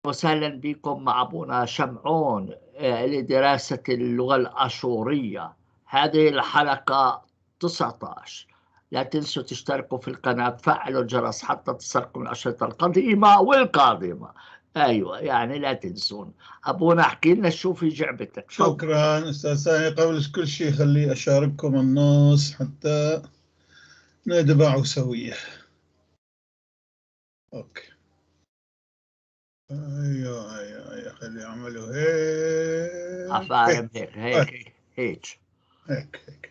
وسهلا بكم مع أبونا شمعون لدراسة اللغة الأشورية. هذه الحلقة 19. لا تنسوا تشتركوا في القناة، تفعلوا الجرس حتى تصلكم الأشرطة القديمة والقادمة. أيوة، يعني لا تنسون. أبونا احكي لنا شو في جعبتك. شكرا أستاذ سامي. قبل كل شيء خلي أشارككم النص حتى ندبعه سوية. okay، ايوه ايوه ايوه، خلي اعمله هيك. عفارم، هيك هيك هيك. هيك هيك،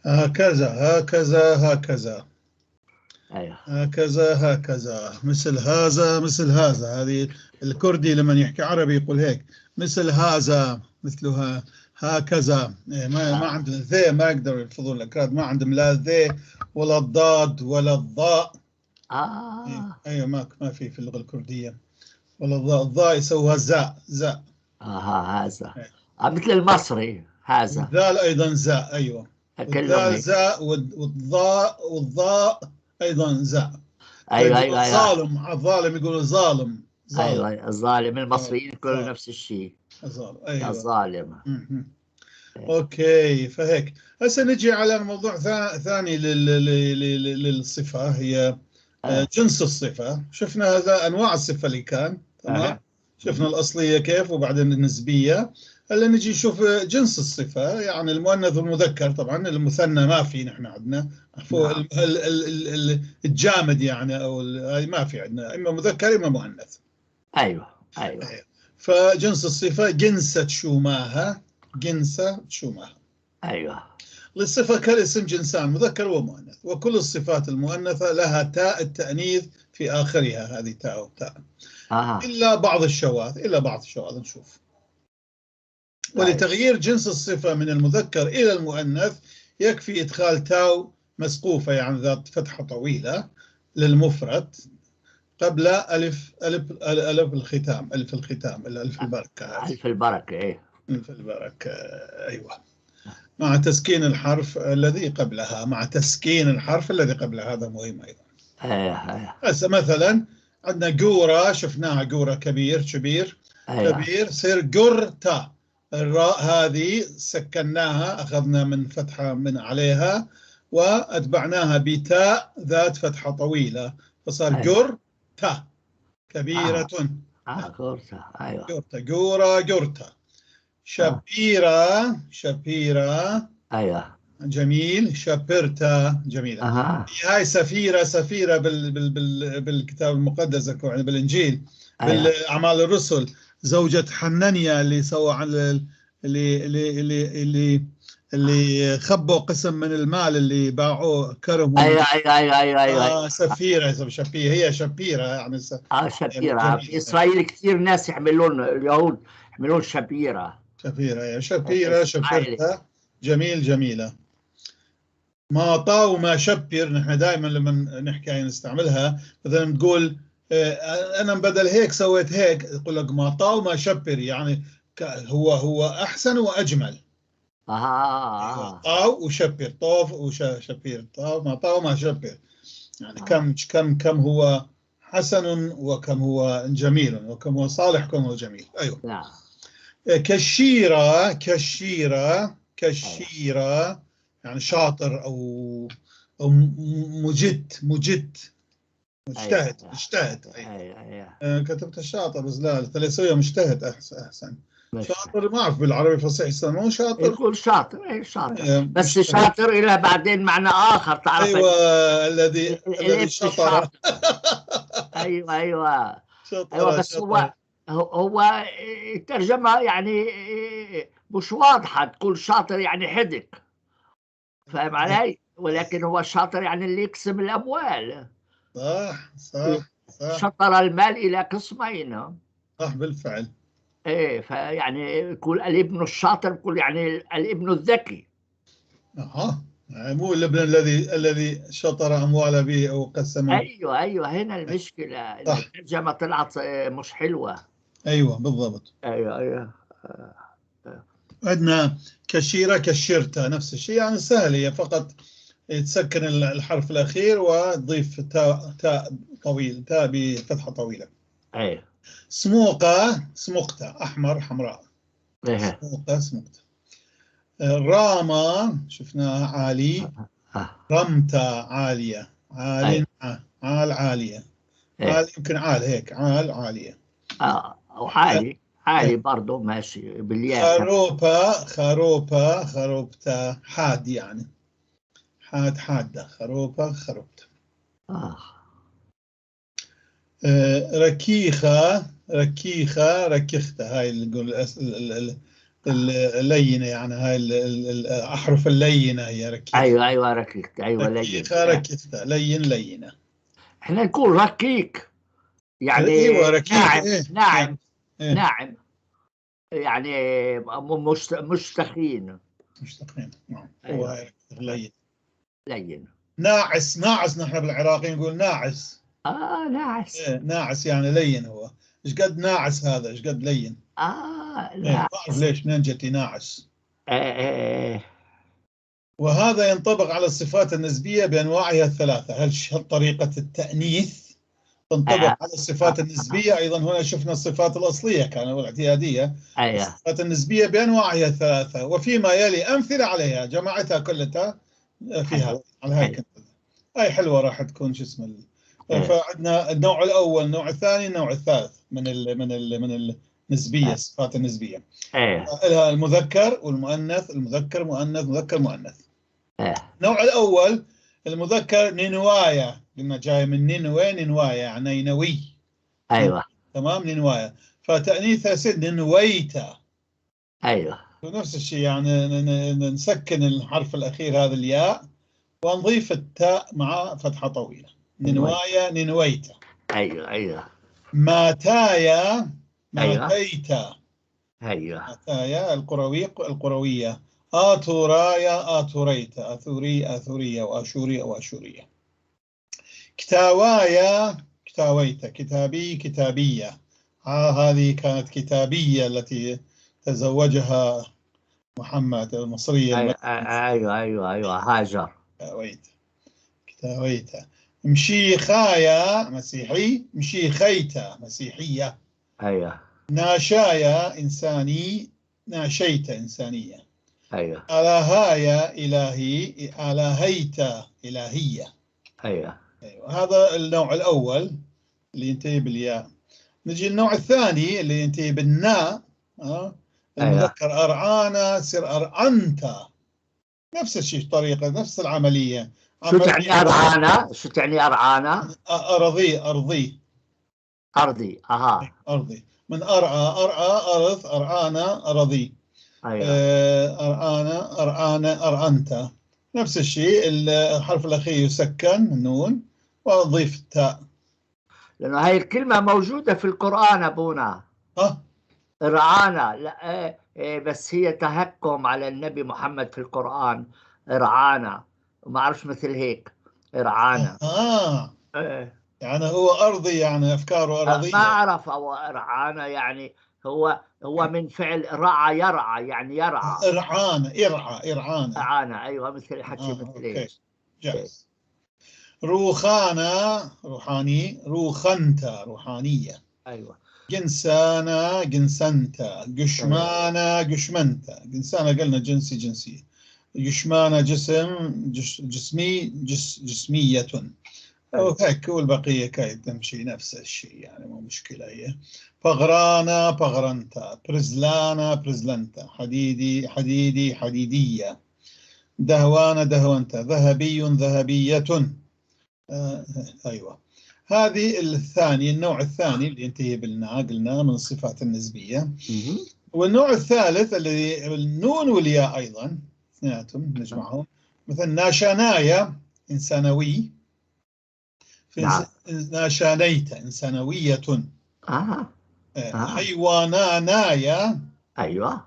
هكذا هكذا هكذا. ايوه. هكذا هكذا، مثل هذا مثل هذا. هذه الكردي لما يحكي عربي يقول هيك، مثل هذا مثلها هكذا. إيه، ما عندهم ذي، ما يقدروا يلفظون الاكراد، ما عندهم لا ذي ولا الضاد ولا الضاء. ايوه، ما في اللغة الكردية ولا الضاء. الضاء يسووها زاء زاء. هذا. مثل المصري هذا. الذال ايضا زاء. ايوه، الذال زاء والضاء والضاء ايضا زاء. ايوه ايوه ايوه. ظالم، الظالم يقولوا ظالم. ظالم. ايوه، الظالم. المصريين كلهم نفس الشيء. الظالم، ايوه، الظالم. okay، فهيك هسه نجي على موضوع ثاني للصفه، هي جنس الصفة. شفنا هذا انواع الصفة اللي كان، تمام. شفنا الاصلية كيف وبعدين النسبية. هلا نجي نشوف جنس الصفة، يعني المؤنث والمذكر. طبعا المثنى ما في نحن عندنا، فوق الجامد يعني، او ما في عندنا، اما مذكر اما مؤنث. ايوه ايوه. فجنس الصفة جنسة شوماها، جنسة شوماها. ايوه. للصفة كالاسم جنسان، مذكر ومؤنث، وكل الصفات المؤنثة لها تاء التأنيث في آخرها، هذه تاء وتاء. إلا بعض الشواذ، إلا بعض الشواذ نشوف. ولتغيير جنس الصفة من المذكر إلى المؤنث يكفي إدخال تاو مسقوفة، يعني ذات فتحة طويلة، للمفرد قبل ألف ألف ألف الختام، ألف الختام، ألف البركة. ألف البركة، إيه. ألف البركة، أيوة. مع تسكين الحرف الذي قبلها، مع تسكين الحرف الذي قبلها، هذا مهم أيضا. أيوة. هسه مثلا عندنا جورة، شفناها جورة، كبير كبير. أيوة. كبير، صير جرتا. الراء هذه سكناها، أخذنا من فتحة من عليها وأتبعناها بتاء ذات فتحة طويلة، فصار. أيوة. جرتا، كبيرة. جرتا، أيوة. جرتا، جورا، جرتا. شبيرة، شبيرة. أيوة. جميل. شبرتا، جميلة. هاي سفيرة، سفيرة بالكتاب المقدس، يعني بالإنجيل. أيوة. بالأعمال الرسل، زوجة حنانيا اللي سوى عن اللي اللي اللي اللي اللي خبوا قسم من المال اللي باعوه كرموا. أيوة أيوة أيوة أيوة أيوة. سفيرة، شبيرة، هي شبيرة يعني شبيرة. في إسرائيل كثير ناس يحملون، اليهود يحملون شبيرة. شبيرة، يا شبيرة، شبيرة، جميل، جميلة. ما طاو ما شبر، نحن دائما لما نحكي نستعملها، مثلا تقول أنا بدل هيك سويت هيك، يقول لك ما طاو ما شبر، يعني هو أحسن وأجمل. طاو وشبر، طوف وشبير، طاو ما طاو ما شبر، يعني كم هو حسن وكم هو جميل وكم هو صالح وكم هو جميل. أيوه. نعم. كشيرة، كشيرة، كشيرة، يعني شاطر أو مجد، مجد، مجتهد. أيوة. مجتهد. أيوة. أيوة. أيوة. كتبت الشاطر بس لا، ثلاثية مجتهد أحسن. شاطر ما أعرف بالعربي فصيح يسموه شاطر. يقول شاطر، أي شاطر. أيوة. بس شاطر إلى بعدين معنى آخر، تعرف. أيوة، الذي شطر. أيوة أيوة. شطر. أيوة، بس شطر. هو الترجمة يعني مش واضحة، تقول شاطر يعني حدق، فاهم علي؟ ولكن هو شاطر يعني اللي يقسم الأموال. صح صح صح. شطر المال إلى قسمين. صح بالفعل. إيه، فيعني يقول الابن الشاطر، يقول يعني الابن الذكي. يعني مو الابن الذي شطر أموال به أو قسمه. أيوه أيوه، هنا المشكلة، الترجمة طلعت مش حلوة. أيوه بالضبط. أيوه أيوه. عندنا كشيرة، كشيرتا، نفس الشيء، يعني سهل، هي فقط تسكن الحرف الأخير وتضيف تاء، تاء طويل، تاء بفتحة طويلة. أيوه. سموقة سموقتة، أحمر حمراء. إيه. سموقة سموقتة. راما شفناها عالي. رمتا عالية، عال. أيوة. عال عالية. إيه. عال يمكن عال هيك، عال عالية. وعالي عالي برضه ماشي بالياء. خروبة خروبة خروبتا، حاد يعني، حاد حادة، خروبة خروبتا. ركيخة ركيخة ركيختة، هاي اللي نقول اللينة يعني، هاي الأحرف اللينة هي ركيخة. أيوة أيوة ركيك، أيوة لين. ركيخة ركيختة، لين لينة. إحنا نقول ركيك يعني. أيوة ركيك. ناعم. إيه. ناعم. إيه. ناعم يعني مش تخين. مش تخين، نعم. أيوة. هو هاي لين. لين. ناعس، ناعس نحن بالعراقي نقول ناعس. ناعس. إيه، ناعس يعني لين هو. ايش قد ناعس هذا، ايش قد لين. إيه، لا. ما اعرف ليش منين جتي ناعس. إيه. وهذا ينطبق على الصفات النسبية بأنواعها الثلاثة. هل طريقة التأنيث تنطبق على الصفات النسبية؟ أيضا هنا شفنا الصفات الأصلية كانوا الاعتيادية. الصفات النسبية بأنواعها الثلاثة، وفيما يلي أمثلة عليها جمعتها كلها فيها على هاي. هاي حلوة راح تكون شو اسمه. فعندنا النوع الأول، النوع الثاني، النوع الثالث من ال من ال من النسبية، الصفات النسبية. لها المذكر والمؤنث، المذكر مؤنث، مذكر مؤنث. النوع الأول المذكر نينوايا، قلنا جاي من نينوي، نينوايا يعني نينوي. أيوة. تمام، نينوايا، فتأنيثها يصير نينويتا. أيوة. نفس الشيء يعني نسكن الحرف الأخير هذا الياء ونضيف التاء مع فتحة طويلة. نينوايا نينويتا. أيوة أيوة. ماتايا أيوة. ماتيتا. أيوة. ماتايا القروي القروية. آثورايا آثوريتا، آثوري آثورية، وآشوري أو آشورية. كتاوايا كتاويتا، كتابي كتابية. هذه كانت كتابية التي تزوجها محمد المصرية. أيوة أيوة أيوة, أيوة. هاجر. كتاويتا كتاويتا. مشيخايا مسيحي، مشيخيتا مسيحية. أيوة. ناشايا إنساني، ناشيتا إنسانية. أيوة. ألاهايا إلهي، ألاهيتا إلهية. أيوة. أيوة. هذا النوع الأول اللي ينتهي بالياء. نجي النوع الثاني اللي ينتهي بالناء. المذكر أيوة. أرعانا سر أرعنتا، نفس الشيء، طريقة نفس العملية. شو تعني أرعانا؟ شو تعني أرعانا؟ أرضي، أرضي، أرضي. أها. أرضي من أرعى، أرعى أرض، أرعانا أرضي. أيوة. أرعانا أرعانا أرعنتا، نفس الشيء، الحرف الأخير يسكن النون وأضيف التاء. لأنه هاي الكلمة موجودة في القرآن أبونا. رعانا، لا بس هي تهكم على النبي محمد في القرآن، رعانا، ما أعرفش مثل هيك رعانا. يعني هو أرضي، يعني أفكاره أرضية. ما أعرف، أو رعانا يعني هو من فعل رعى يرعى، يعني يرعى. إرعانا، إرعى، إرعانا. إرعانا، أيوة، مثل الحكي مثل إيش. جاهز. روخانا روحاني، روخنتا روحانية. أيوة. جنسانا جنسنتا، جشمانا جشمنتا. جنسانا قلنا جنسي جنسية، جشمانا جسم، جسمي جسمية. وهيك، والبقية كاي تمشي نفس الشيء يعني، مو مشكلة هي. بغرانا بغرنتا، برزلانا برزلنتا، حديدي حديدي حديدية، دهوانا دهونتا، ذهبي ذهبية. أيوة. هذه الثاني، النوع الثاني اللي ينتهي بالنا قلنا من الصفات النسبية. والنوع الثالث الذي النون والياء أيضا اثنيناتهم نجمعهم، مثل ناشانايا إنسانوي، نعم. ناشانيت إنسانوية. حيوانانايا. أيوة.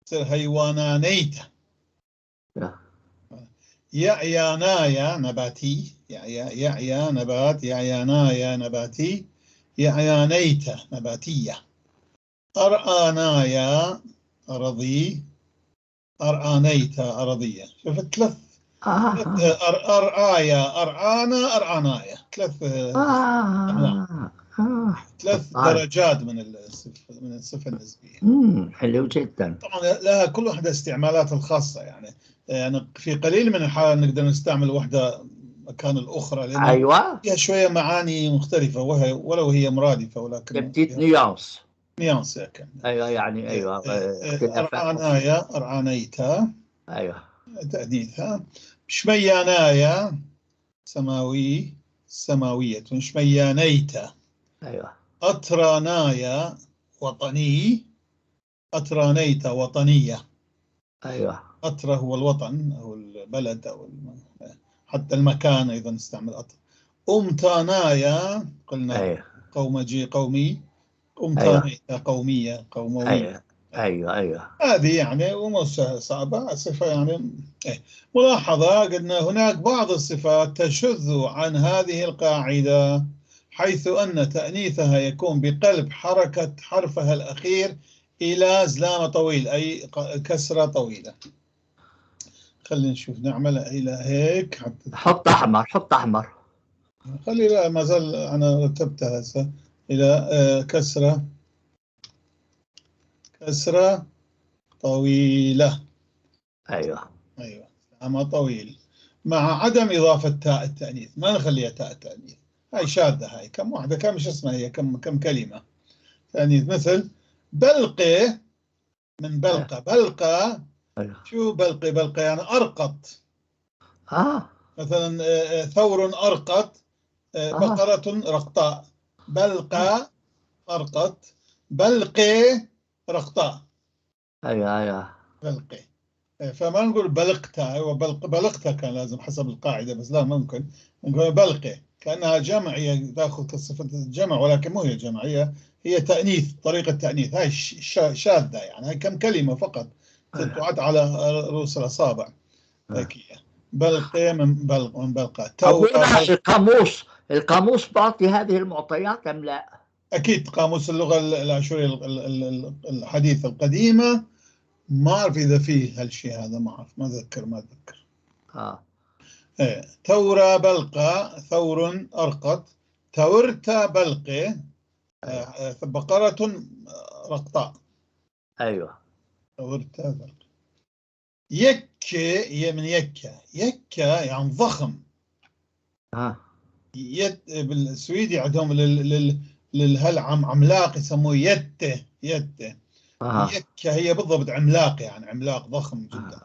تصير هيوانانيت. يعيانايا نباتي، يعيا نبات، يعيانايا نباتي، يعيانيت نباتية. أرآنايا أرضي، أرآنيت أرضية. شوف ثلاث أرآيا أرآنا أرآنايا، ثلاث. ثلاث درجات من الصفة النسبية. حلو جدا. طبعا لها كل واحدة استعمالاتها الخاصة، يعني في قليل من الحالات نقدر نستعمل واحدة مكان الأخرى، لأن أيوة فيها شوية معاني مختلفة، وهي ولو هي مرادفة، ولكن petite nuance. nuance كان. أيوة يعني أيوة. أرعانايا، أرعانيتا. أيوة. تأنيثها. شميانايا سماوي، سماوية، شميانيتا. أيوة. أترانايا وطني، أترانيتا وطنية. أيوة. أترا هو الوطن أو البلد أو حتى المكان أيضا نستعمل أترا. أمتانايا قلنا أيوة. قومجي قومي، أمتانيتا أيوة. قومية قوموية. أيوة. أيوة أيوة. هذه يعني أمور صعبة صفة يعني. إيه. ملاحظة، قلنا هناك بعض الصفات تشذ عن هذه القاعدة، حيث أن تأنيثها يكون بقلب حركة حرفها الأخير إلى زلامة طويل، أي كسرة طويلة. خلينا نشوف نعمل إلى هيك حتى. حط أحمر، حط أحمر. خلي، لا ما زال أنا رتبتها هسه إلى كسرة، كسرة طويلة. أيوة أيوة، زلامة طويل مع عدم إضافة تاء التأنيث، ما نخليها تاء التأنيث، هاي شاذة. هاي كم واحدة، كم شو اسمها هي، كم كلمة تأنيث. مثل بلقي، من بلقة، بلقة. أيوة. شو بلقي؟ بلقي يعني أرقط. مثلا ثور أرقط، بقرة رقطاء. بلقى أرقط، بلقي رقطاء. أيوة أيوة. بلقي، فما نقول بلقتا، أيوة بلقتا كان لازم حسب القاعدة، بس لا ممكن نقول بلقي كأنها جمع، هي تأخذ كصفة الجمع، ولكن مو هي جمع، هي تأنيث، طريقة تأنيث. هاي شاذة يعني، هاي كم كلمة فقط تعد على رؤوس الأصابع. ذكية. بلقي من بلق، من بلقة. القاموس، القاموس بعطي هذه المعطيات أم لا؟ أكيد قاموس اللغة الآشورية الحديثة القديمة، ما أعرف إذا فيه هالشيء هذا، ما أعرف، ما أتذكر، ما أتذكر. إيه. ثورة بلقة، ثور أرقط، ثورتا بلقي، بقرة رقطاء. أيوة. ثورتا بلقي. يكة، هي من يكة، يكة يعني ضخم. بالسويدي عندهم للهلعم عملاق يسموه يتة، يتة. يكة هي بالضبط عملاق، يعني عملاق ضخم جدا.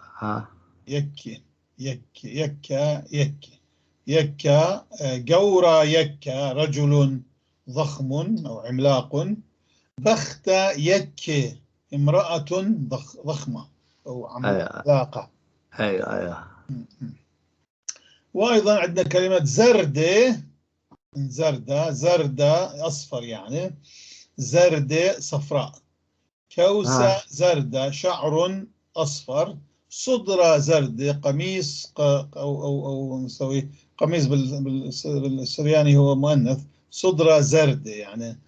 يكة، يكة، يكة، يكة، يكة. جورا يكة، رجل ضخم أو عملاق. بخت يكة، امرأة ضخمة أو عملاقة. أيوة أيوة. وأيضا عندنا كلمة زردة، زردة، زردة أصفر يعني، زردة صفراء. كوسة زردة، شعر أصفر. صدرة زردة، قميص أو أو أو نسوي قميص بالسرياني هو مؤنث. صدرة زردة يعني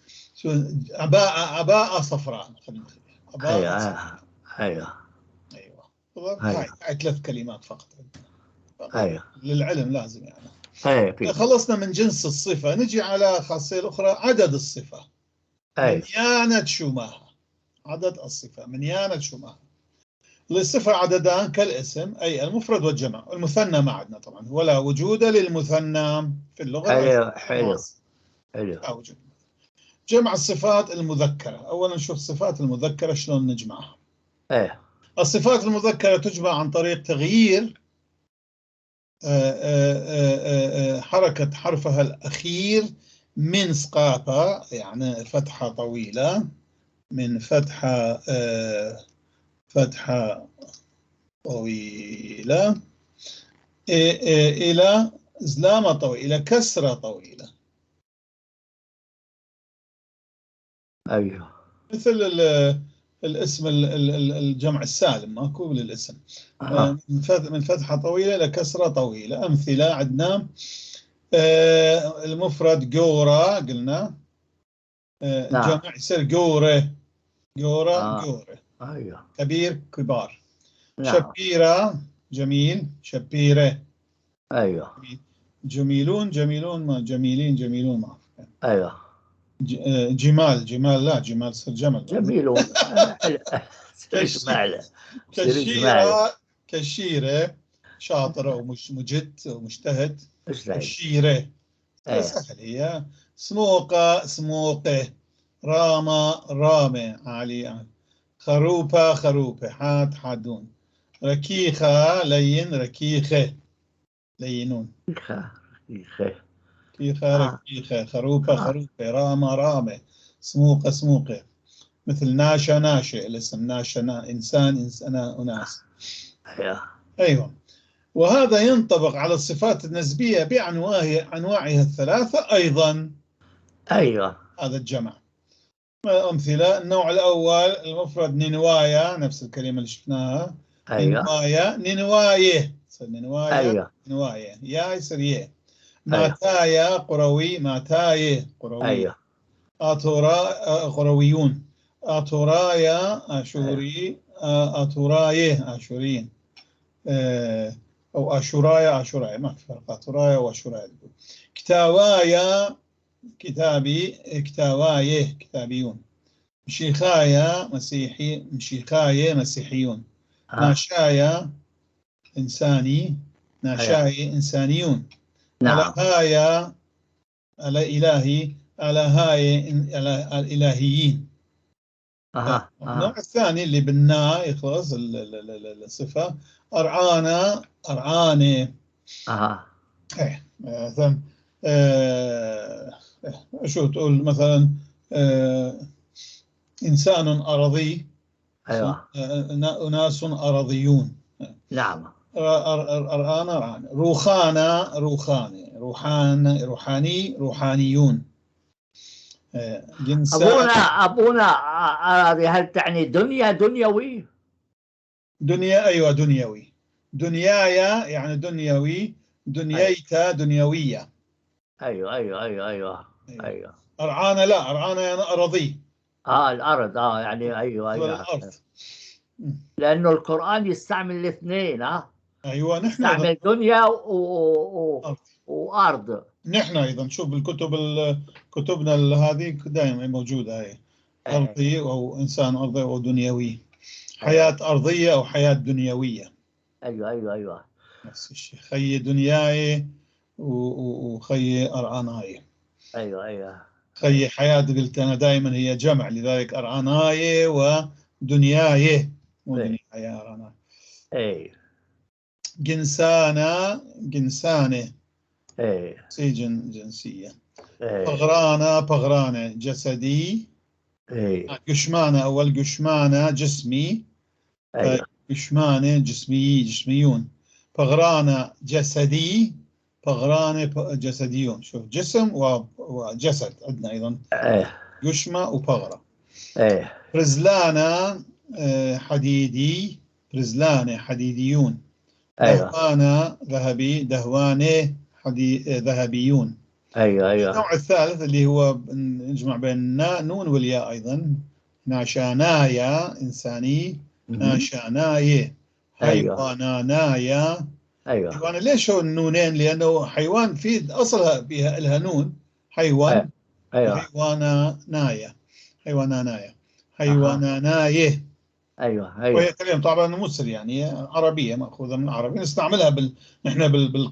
عباءة، عباءة صفراء. أيوة صفراء. أيوة أيوة. هاي ثلاث كلمات فقط. أيوة. للعلم لازم يعني. أيوة. خلصنا من جنس الصفة، نجي على خاصية الأخرى، عدد الصفة. أيوة. منيانة شماها، عدد الصفة منيانة شماها. للصفة عددان كالاسم، أي المفرد والجمع. المثنى ما عندنا طبعا، ولا وجود للمثنى في اللغة. أيوة. حلو حلو. لا وجود. جمع الصفات المذكرة، أولا نشوف الصفات المذكرة شلون نجمعها. أيوة. الصفات المذكرة تجمع عن طريق تغيير حركة حرفها الأخير من سقاطة، يعني فتحة طويلة، من فتحة فتحة طويلة إلى زلامة طويلة، إلى كسرة طويلة. أيوه. مثل الاسم الجمع السالم، ماكو للاسم. من فتحة طويلة إلى كسرة طويلة. أمثلة عندنا المفرد جورا، قلنا الجمع يصير جورة، جورا، جورة. أيوه. كبير، كبار. نعم. شبيرة، جميل، شبيرة. أيوه. جميلون، جميلون، ما جميلين، جميلون ما. أيوه. جمال، جمال لا، جمال صير جمل. جميل. جمال. كشيرة، كشيرة شاطرة ومجد ومجتهد. كشيرة سهل هي. سموقة، سموقة. رامة، رامة عالية. خروبة، خروبة. حاد، حادون. ركيخة لين، ركيخة لينون. ركيخة، ركيخة. ركيخة، ركيخة. خروبة، خروبة. رامة، رامة. سموقة، سموقة. مثل ناشا، ناشئ. الاسم ناشا، إنسان، إنسانة، أناس. أيوة. وهذا ينطبق على الصفات النسبية بأنواعها الثلاثة أيضا. أيوة. هذا الجمع. أمثلة: النوع الأول المفرد نينوايا، نفس الكلمة اللي شفناها. أيوة. نينوايا، نينواية، نينوايا. أيوة. نينواية، يا يصير يه. ماتايا قروي، ماتاية قروي. أيوة. آتورا قرويون. آتورايا آشوري. أيوة. آتوراية آشوريين. أو آشورايا، آشورايا ما في فرق، آتورايا وآشورايا. كتاوايا كتابي، كتاواية كتابيون. مشيخايا مسيحي، مشيخاية مسيحيون. ناشايا إنساني، ناشاي إنسانيون. نعم. ألهايا على إلهي، ألهاي على الإلهيين. النوع الثاني اللي بالنا يخلص الصفة أرعانا، أرعاني. إيه مثلا، شو تقول مثلا؟ إنسان أرضي. أيوة. أناس أرضيون. نعم. أرآنا، أرآنا. روخانا، روخاني. روحان، روحاني، روحانيون. جنسان. أبونا أراضي، هل تعني دنيا، دنيوي؟ دنيا، أيوة، دنيوي. دنيايا يعني دنيوي. دنييتا دنيوية. أيوة، أيوة، أيوة، أيوة، أيوة. أرعانا لا، أرعانا يعني أراضي. الأرض، يعني أيوة، أيوة. الأرض. لأنه القرآن يستعمل الاثنين. أيوة، نحن يستعمل أيضاً. دنيا أرض. وأرض. نحن أيضاً شوف بالكتب كتبنا هذه دائماً موجودة هي. أرضي أو إنسان أرضي أو دنيوي. حياة أرضية أو حياة دنيوية. أيوة، أيوة، أيوة. نفس الشيء، خي دنياي وخي أرعاناي. أيوة، أيوة. خي حياة قلت أنا دائما هي جمع، لذلك أرعاناي ودنياي، مو دنياي، أرعاناي. جنسانا، جنسانة. سي جنسية. بغرانة، بغرانة جسدي. قشمانة أول، قشمانة جسمي. قشمانة جسمي، جسميون. بغرانة جسدي، بغرانة جسديون. شوف جسم وجسد عندنا أيضا. قشمة وبغرة. برزلانة، حديدي، برزلانة حديديون. دهوانة ذهبي، دهوانة ذهبيون. أيوة. النوع الثالث اللي هو نجمع بين النون والياء أيضا. ناشانايا إنساني، ناشاناي. حيوانانايا. حيوان، ليش هو النونين؟ لأنه حيوان في أصلها بها لها نون، حيوان. حيوانانايا، حيوانانايا، حيوانانايه. أيوة. وهي كلمة طبعا مو سريانية، عربية، مأخوذة من العربية، نستعملها نحن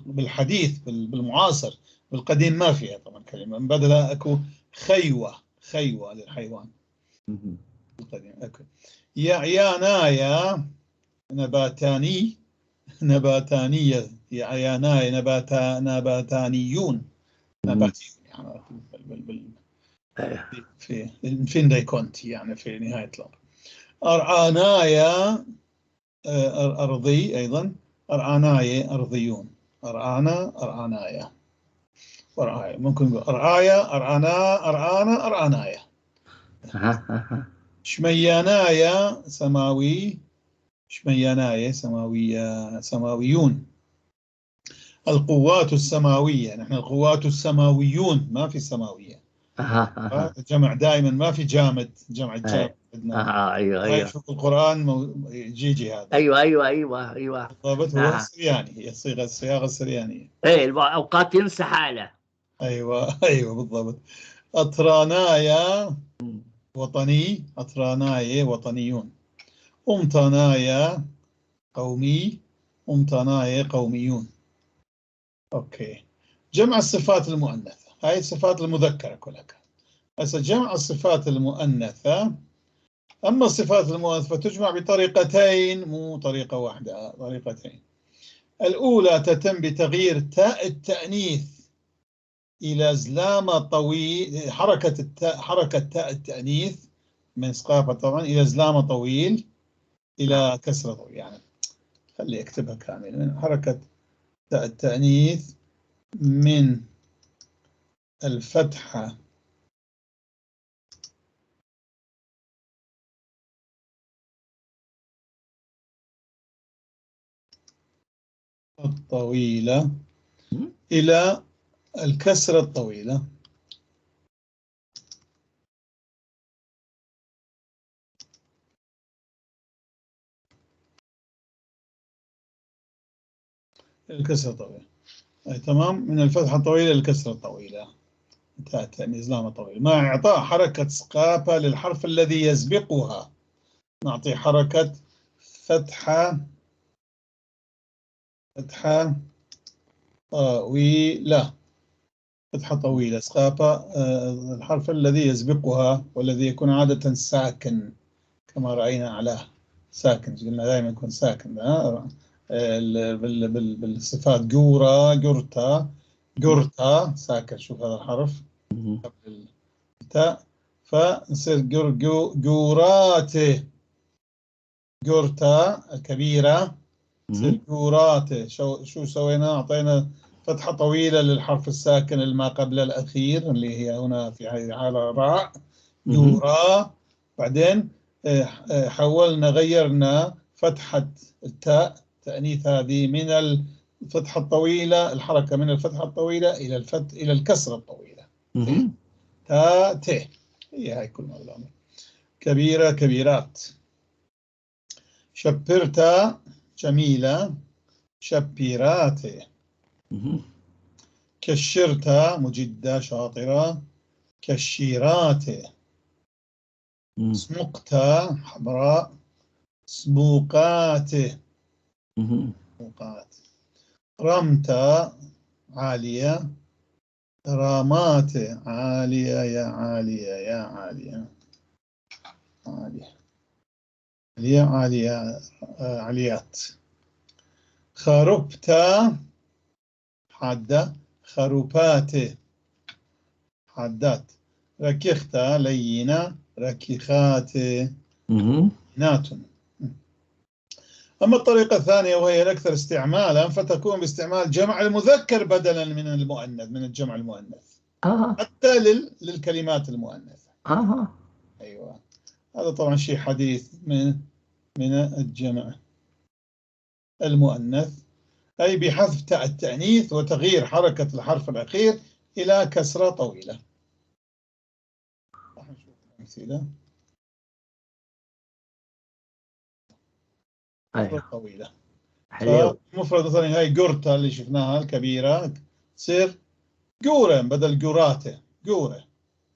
بالحديث، بالمعاصر، بالقديم ما فيها طبعا كلمة، بدلها أكو خيوة، خيوة للحيوان. القديم. أوكي. يا عيانايا نباتاني، نباتانية، يا عياناي نباتانيون، نباتيون يعني في فين كونتي يعني في نهاية الأمر. أرعانايا، أرضي أيضا، أرعانايا أرضيون، أرعانا أرعانايا، أرعايا، ممكن نقول أرعايا، أرعانا، أرعانا، أرعانايا. شميانايا سماوي، شميانايا سماوية، سماويون. القوات السماوية، نحن القوات السماويون، ما في سماوية. جمع دائما ما في جامد، جمع جامد عندنا. أيوة، أيوة. شوف القرآن جيجي هذا. أيوة، أيوة، أيوة، أيوة. بالضبط، هو السرياني، هي الصياغة السريانية. إيه، أوقات ينسى حاله. أيوة، أيوة، بالضبط. أطرانايا وطني، أطراناي وطنيون. أمطانايا قومي، أمطاناي قوميون. okay. جمع الصفات المؤنثة، هاي الصفات المذكرة كلها. هسه جمع الصفات المؤنثة. أما الصفات المؤنثة فتجمع بطريقتين، مو طريقة واحدة، طريقتين. الأولى تتم بتغيير تاء التأنيث إلى زلامة طويل، حركة التاء، حركة تاء التأنيث من سقافة طبعا إلى زلامة طويل إلى كسرة طويل. يعني خلي أكتبها كاملة. من حركة تاء التأنيث من الفتحة الطويلة إلى الكسرة الطويلة. الكسرة الطويلة، أي تمام، من الفتحة الطويلة للكسرة الطويلة، تاء التأنيث لامة طويلة، مع إعطاء حركة سقافة للحرف الذي يسبقها. نعطي حركة فتحة، فتحة طويلة، فتحة طويلة، سقافة، الحرف الذي يسبقها والذي يكون عادة ساكن كما رأينا أعلاه، ساكن، قلنا دائما يكون ساكن بالصفات جورا، جورتا، جورتا ساكن. شوف هذا الحرف قبل التاء، فنصير جوراتي، جورتا الكبيرة تصير جوراتي. شو سوينا؟ أعطينا فتحة طويلة للحرف الساكن الما قبل الأخير اللي هي هنا في حالة راء، جورا. بعدين حولنا، غيرنا فتحة التاء تأنيث هذه من الفتحة الطويلة، الحركة من الفتحة الطويلة إلى إلى الكسرة الطويلة. تا ت، هي هاي كل ما بالأمر. كبيرة، كبيرات. شبرتا جميلة، شبيرات. كشرتا مجدة شاطرة، كشيرات. سمقتا حمراء، سموقات. سموقات. رمتا عالية، رامات عالية، يا عالية، يا عالية، عالية، عالية، عالية، عاليات. خربتا حادة، خروبات حادات. ركختا لينة، ركخات نات. أما الطريقة الثانية وهي الأكثر استعمالا فتكون باستعمال جمع المذكر بدلا من المؤنث، من الجمع المؤنث. حتى للكلمات المؤنثة. أيوة، هذا طبعا شيء حديث من الجمع المؤنث، أي بحذف تاء التأنيث وتغيير حركة الحرف الأخير إلى كسرة طويلة. راح نشوف أمثلة. أيوة. طويلة. حلو. مفرد مثلا هاي جورتا اللي شفناها الكبيرة تصير جورة بدل جوراته، جورة.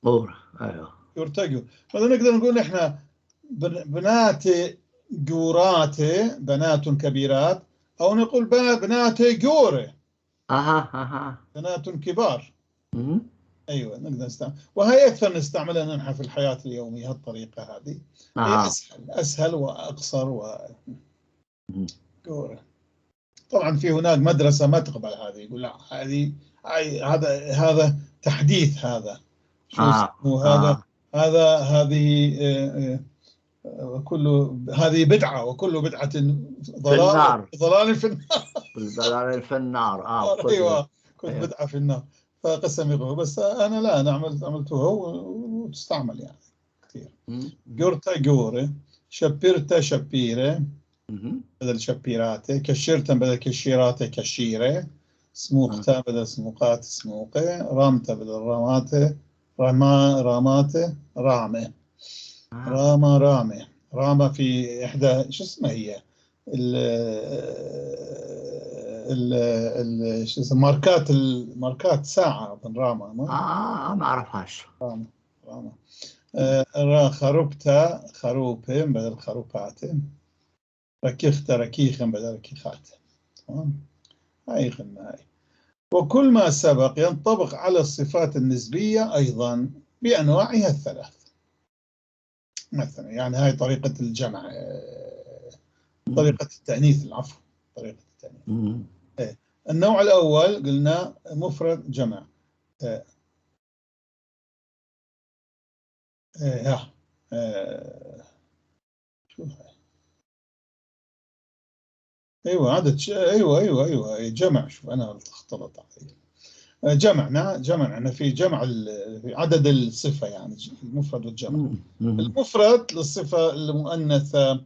جورة، أيوة. جورتا جور. مثلا نقدر نقول إحنا بنات جوراتي، بنات كبيرات، أو نقول بنات جورة. أها، أها. بنات كبار. أيوة، نقدر نستعمل، وهي أكثر نستعملها نحن في الحياة اليومية هالطريقة هذه. هي أسهل وأقصر و جورة. طبعا في هناك مدرسة ما تقبل هذه، يقول لا هذه هذا تحديث، هذا شو اسمه هذا، هذا هذه كل هذه بدعة، وكل بدعة ضلال، ضلال في النار. ضلال في النار. أيوة، كل بدعة في النار. فقسم يقول بس أنا لا، أنا عملتها وتستعمل يعني كثير. جورتا جوري، شبيرتا شبيرة بدل شبيراتي، كشيرتا بدل كشيراتي كشيرة، سموقتا بدل سموقات سموقة، رامتا بدل راماتي، راماتي، رامة، راما، رامة، راما في إحدى شو اسمها هي شو اسمه، ماركات، الماركات ساعة أظن راما، ما ما أعرفهاش. راما راما. خربتا خروبة بدل خروبات، ركيختا ركيخا بدل ركيخات. تمام، هاي خلنا هاي. وكل ما سبق ينطبق على الصفات النسبية أيضا بأنواعها الثلاث. مثلا يعني هاي طريقة الجمع، طريقة التأنيث، العفو، طريقة التأنيث. إيه. النوع الأول قلنا مفرد جمع. إيه. إيه. ها. إيه. شو هاي؟ ايوه عدد ايوه ايوه ايوه جمع. شوف انا اختلط علي. جمعنا جمعنا في جمع في عدد الصفة، يعني المفرد والجمع. المفرد للصفة المؤنثة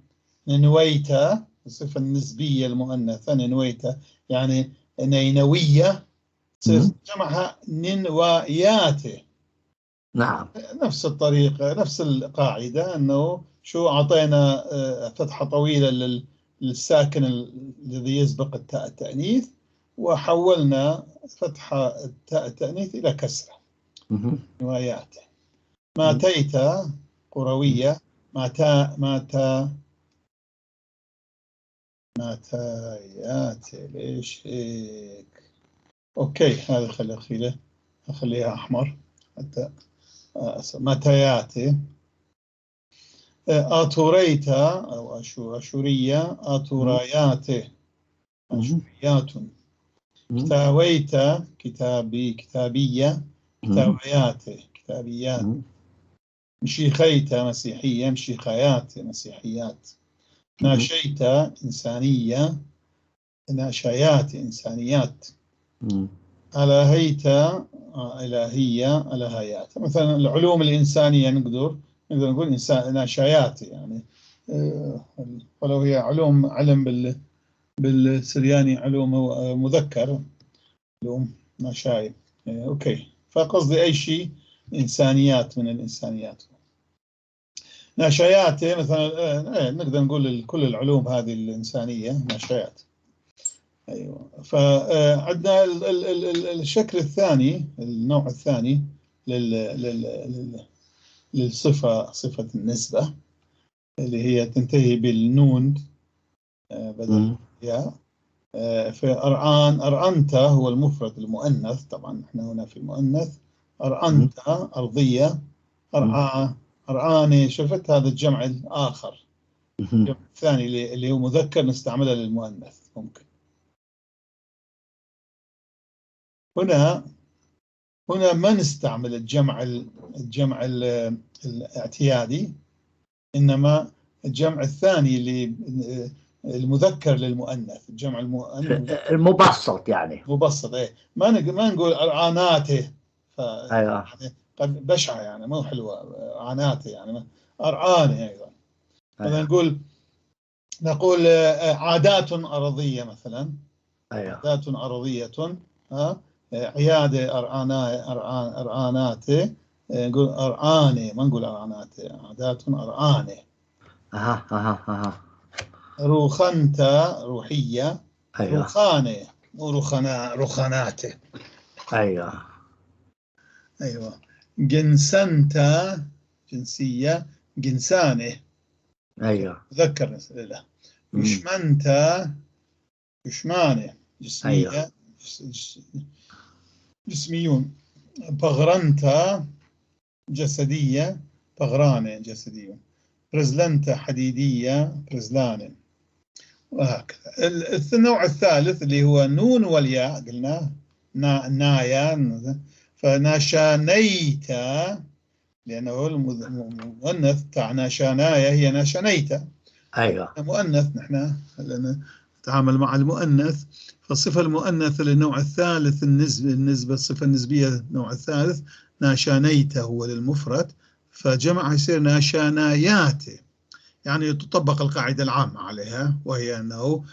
ننويتا، الصفة النسبية المؤنثة ننويتا، يعني نينوية، جمعها ننوياته. نعم، نفس الطريقة، نفس القاعدة، أنه شو أعطينا فتحة طويلة للساكن الذي يسبق التاء التأنيث، وحولنا فتحة التاء التأنيث إلى كسرة. نواياته. ماتيتا قروية، ماتا ماتا ماتايات. ليش هيك؟ okay، هذا خلي أخليها أحمر حتى ماتياتي. آتوريتا أو أشورية، آتوراياتي، أشوريات. كتاويتا كتابي كتابية، كتاوياتي كتابيات. مشيخيتا مسيحية، مشيخيات مسيحيات. ناشيتا إنسانية، ناشيات إنسانيات. ألهيتا إلهية، ألهيات. مثلا العلوم الإنسانية نقدر نقول إنسان ناشيات، يعني ولو هي علوم، علم بالسرياني علوم مذكر، علوم ناشاي. okay، فقصدي أي شيء إنسانيات من الإنسانيات. ناشيات مثلا نقدر نقول كل العلوم هذه الإنسانية ناشيات. أيوة، فعندنا الشكل الثاني، النوع الثاني للصفة، صفة النسبة اللي هي تنتهي بالنون بدل ياء. فأرعان، أرعنت هو المفرد المؤنث، طبعا نحن هنا في المؤنث. أرعنت أرضية، أرعى أرعاني. شفت هذا الجمع الآخر، الجمع الثاني اللي هو مذكر نستعمله للمؤنث ممكن. هنا ما نستعمل الجمع الاعتيادي، إنما الجمع الثاني اللي المذكر للمؤنث، الجمع المؤنث المبسط، يعني مبسط. ايه، ما نقول ارعاناته، ايوه يعني قد بشعه، يعني مو حلوه ارعاناته، يعني ارعانه ايضا. مثلا أيوة. نقول عادات ارضيه مثلا. ايوه، عادات ارضيه، ها، عياده ارعانا ارعاناته، نقول ارعانه، ما نقول ارعاناته، عادات ارعانه. اها اها اها. روخنتا روحية. أيوة. روخانة مو رخاناته. أيوة أيوة. جنسنتا جنسية، جنسانة. أيوة، مذكر له. جشمنتا جشمانة جسمية. أيوة. جسميون. بغرنتا جسدية، بغرانة جسديون. برزلنتا حديدية، برزلانة. وهكذا. النوع الثالث اللي هو نون والياء، قلنا نايا، فناشانيتا، لأنه المؤنث تاع ناشانايا هي ناشانيتا. أيوة، مؤنث، نحن نتعامل مع المؤنث. فالصفة المؤنثة للنوع الثالث النسبة الصفة النسبية للنوع الثالث ناشانيتا هو للمفرد، فجمع يصير ناشانايات، يعني تطبق القاعدة العامة عليها، وهي أنه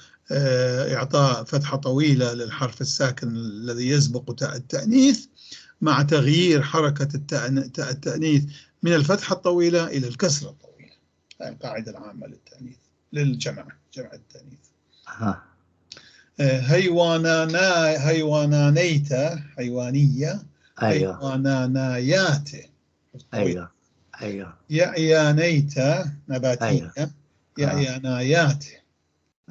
إعطاء فتحة طويلة للحرف الساكن الذي يسبق تاء التأنيث مع تغيير حركة تاء التأنيث من الفتحة الطويلة إلى الكسرة الطويلة. هذه القاعدة العامة للتأنيث، للجمع، جمع التأنيث. هيوانانا، هيوانانيتا، حيوانية. ايوه. هيوانانايات. ايوه ايوه. يعيانيتا، نباتية. ايوه. يعيانايات.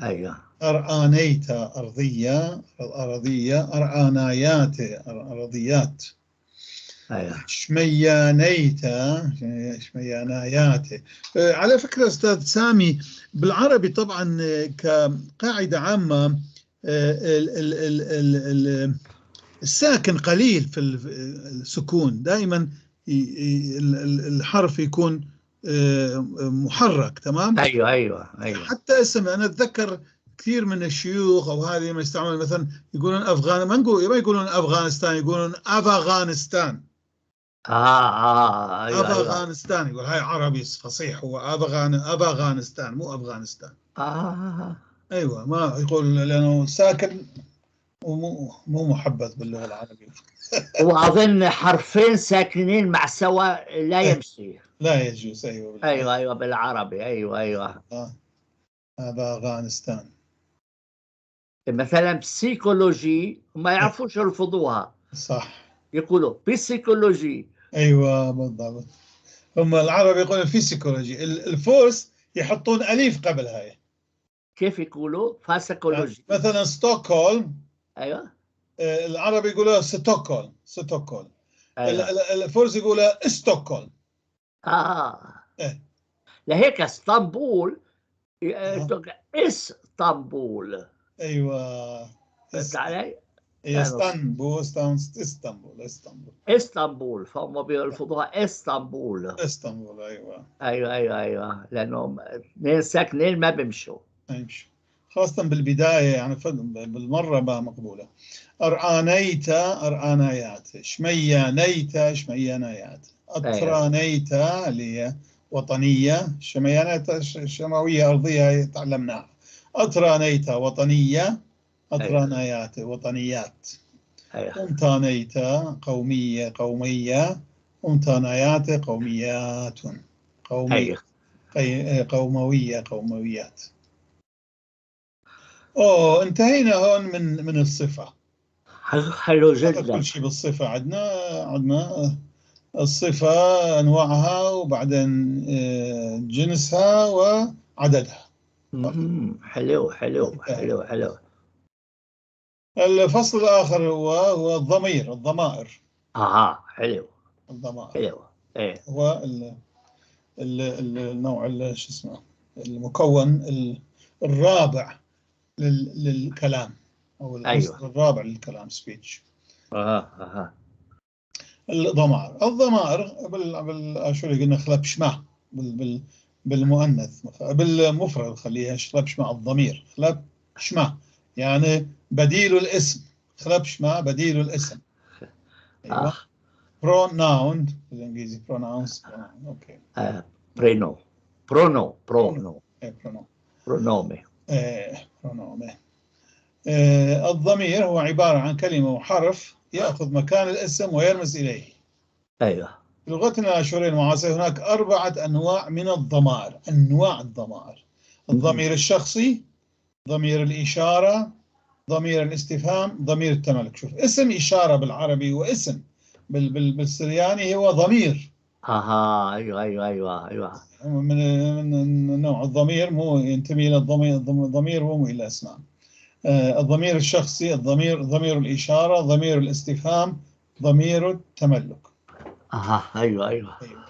ايوه. أرآنيتا، أرضية، أرضية. أرآنايات، أرضيات. ايوه. شميانيتا، شميانايات. على فكرة أستاذ سامي، بالعربي طبعا كقاعدة عامة ال الساكن قليل في السكون، دائما الحرف يكون محرك، تمام؟ ايوه ايوه ايوه. حتى اسم، انا اتذكر كثير من الشيوخ او هذه ما يستعملون، مثلا يقولون افغان، ما نقول، ما يقولون افغانستان، يقولون افغانستان. ايوه ايوه. افغانستان، يقول هاي عربي فصيح، هو افغانستان مو افغانستان. ايوه، ما يقول لانه ساكن ومو مو محبذ باللغة العربية. واظن حرفين ساكنين مع سوا لا يمشي. لا يجوز، ايوه. ايوه ايوه، بالعربي، ايوه ايوه. افغانستان. مثلا psychologie ما يعرفوش يلفظوها. صح. يقولوا psychologie. ايوه بالضبط، هم العرب يقولون فيسيكولوجي، الفرس يحطون اليف قبلها. كيف يقولوا؟ فاسيكولوجي. مثلا ستوكهولم. ايوه. العرب يقولوا ستوكهولم، ستوكهولم. أيوة. الفرس يقولوا ستوكهولم. إيه. لهيك اسطنبول، اسطنبول. ايوه. فهمت علي؟ هي اسطنبول، اسطنبول، اسطنبول. اسطنبول، فهم بيلفظوها اسطنبول. اسطنبول، ايوه. ايوه ايوه ايوه، لانه اثنين ساكنين ما بيمشوا. ما يمشوا، خاصة بالبداية يعني، بالمرة ما مقبولة. أرآنيتا، أرآنايات. شميانيتا، شميانايات. أطرانيتا اللي هي وطنية، شميانيتا شماوية أرضية تعلمناها. أطرانيتا وطنية، أطرانايات وطنيات. أمتانيتا قومية، قومية. أمتانايات قوميات، قومية. قوموية، قومويات. أوه، انتهينا هون من الصفة. حلو جدا. كل شيء بالصفة عندنا الصفة أنواعها، وبعدين جنسها وعددها. حلو حلو حلو حلو. الفصل الآخر هو الضمير، الضمائر. حلو. الضمائر. حلو. إيه. هو النوع شو اسمه، المكون الرابع للكلام، أو العنصر الرابع للكلام، speech. الضمائر، الضمائر بالآشوري قلنا خلبشمة بالمؤنث، بالمفرد خليها خلبشمة، الضمير خلبشمة يعني بديل الاسم، خلبشمة بديل الاسم. أيوة. pronoun بالانجليزي، pronouns، okay. برينو، prono، prono. إيه، prono. pronome. إيه، pronome. الضمير هو عبارة عن كلمة وحرف يأخذ مكان الاسم ويرمز إليه. أيوة. في لغتنا الآشورية المعاصرة هناك 4 أنواع من الضمائر، أنواع الضمائر: الضمير الشخصي، ضمير الإشارة، ضمير الاستفهام، ضمير التملك. شوف، اسم إشارة بالعربي واسم بالسرياني هو ضمير. ايوه ايوه ايوه ايوه. من نوع الضمير، مو ينتمي الى الضمير، الضمير مو الى اسماء. الضمير الشخصي، الضمير، ضمير الإشارة، ضمير الاستفهام، ضمير التملك. ايوه ايوه. أيوة.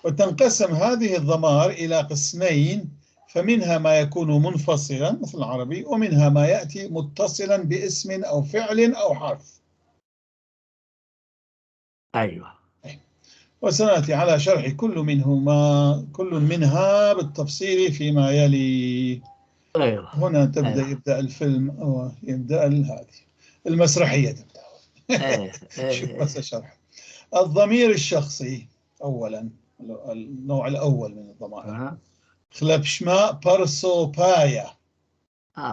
وتنقسم هذه الضمائر إلى قسمين، فمنها ما يكون منفصلا مثل العربي، ومنها ما يأتي متصلا باسم أو فعل أو حرف. أيوة. وسنأتي على شرح كل منها بالتفصيل فيما يلي. أيوة. هنا تبدأ. أيوة. يبدأ الفيلم أو يبدأ هذه المسرحية تبدأ. شوف بس شرح الضمير الشخصي أولا، النوع الأول من الضمائر. خلبشما برسوبايا.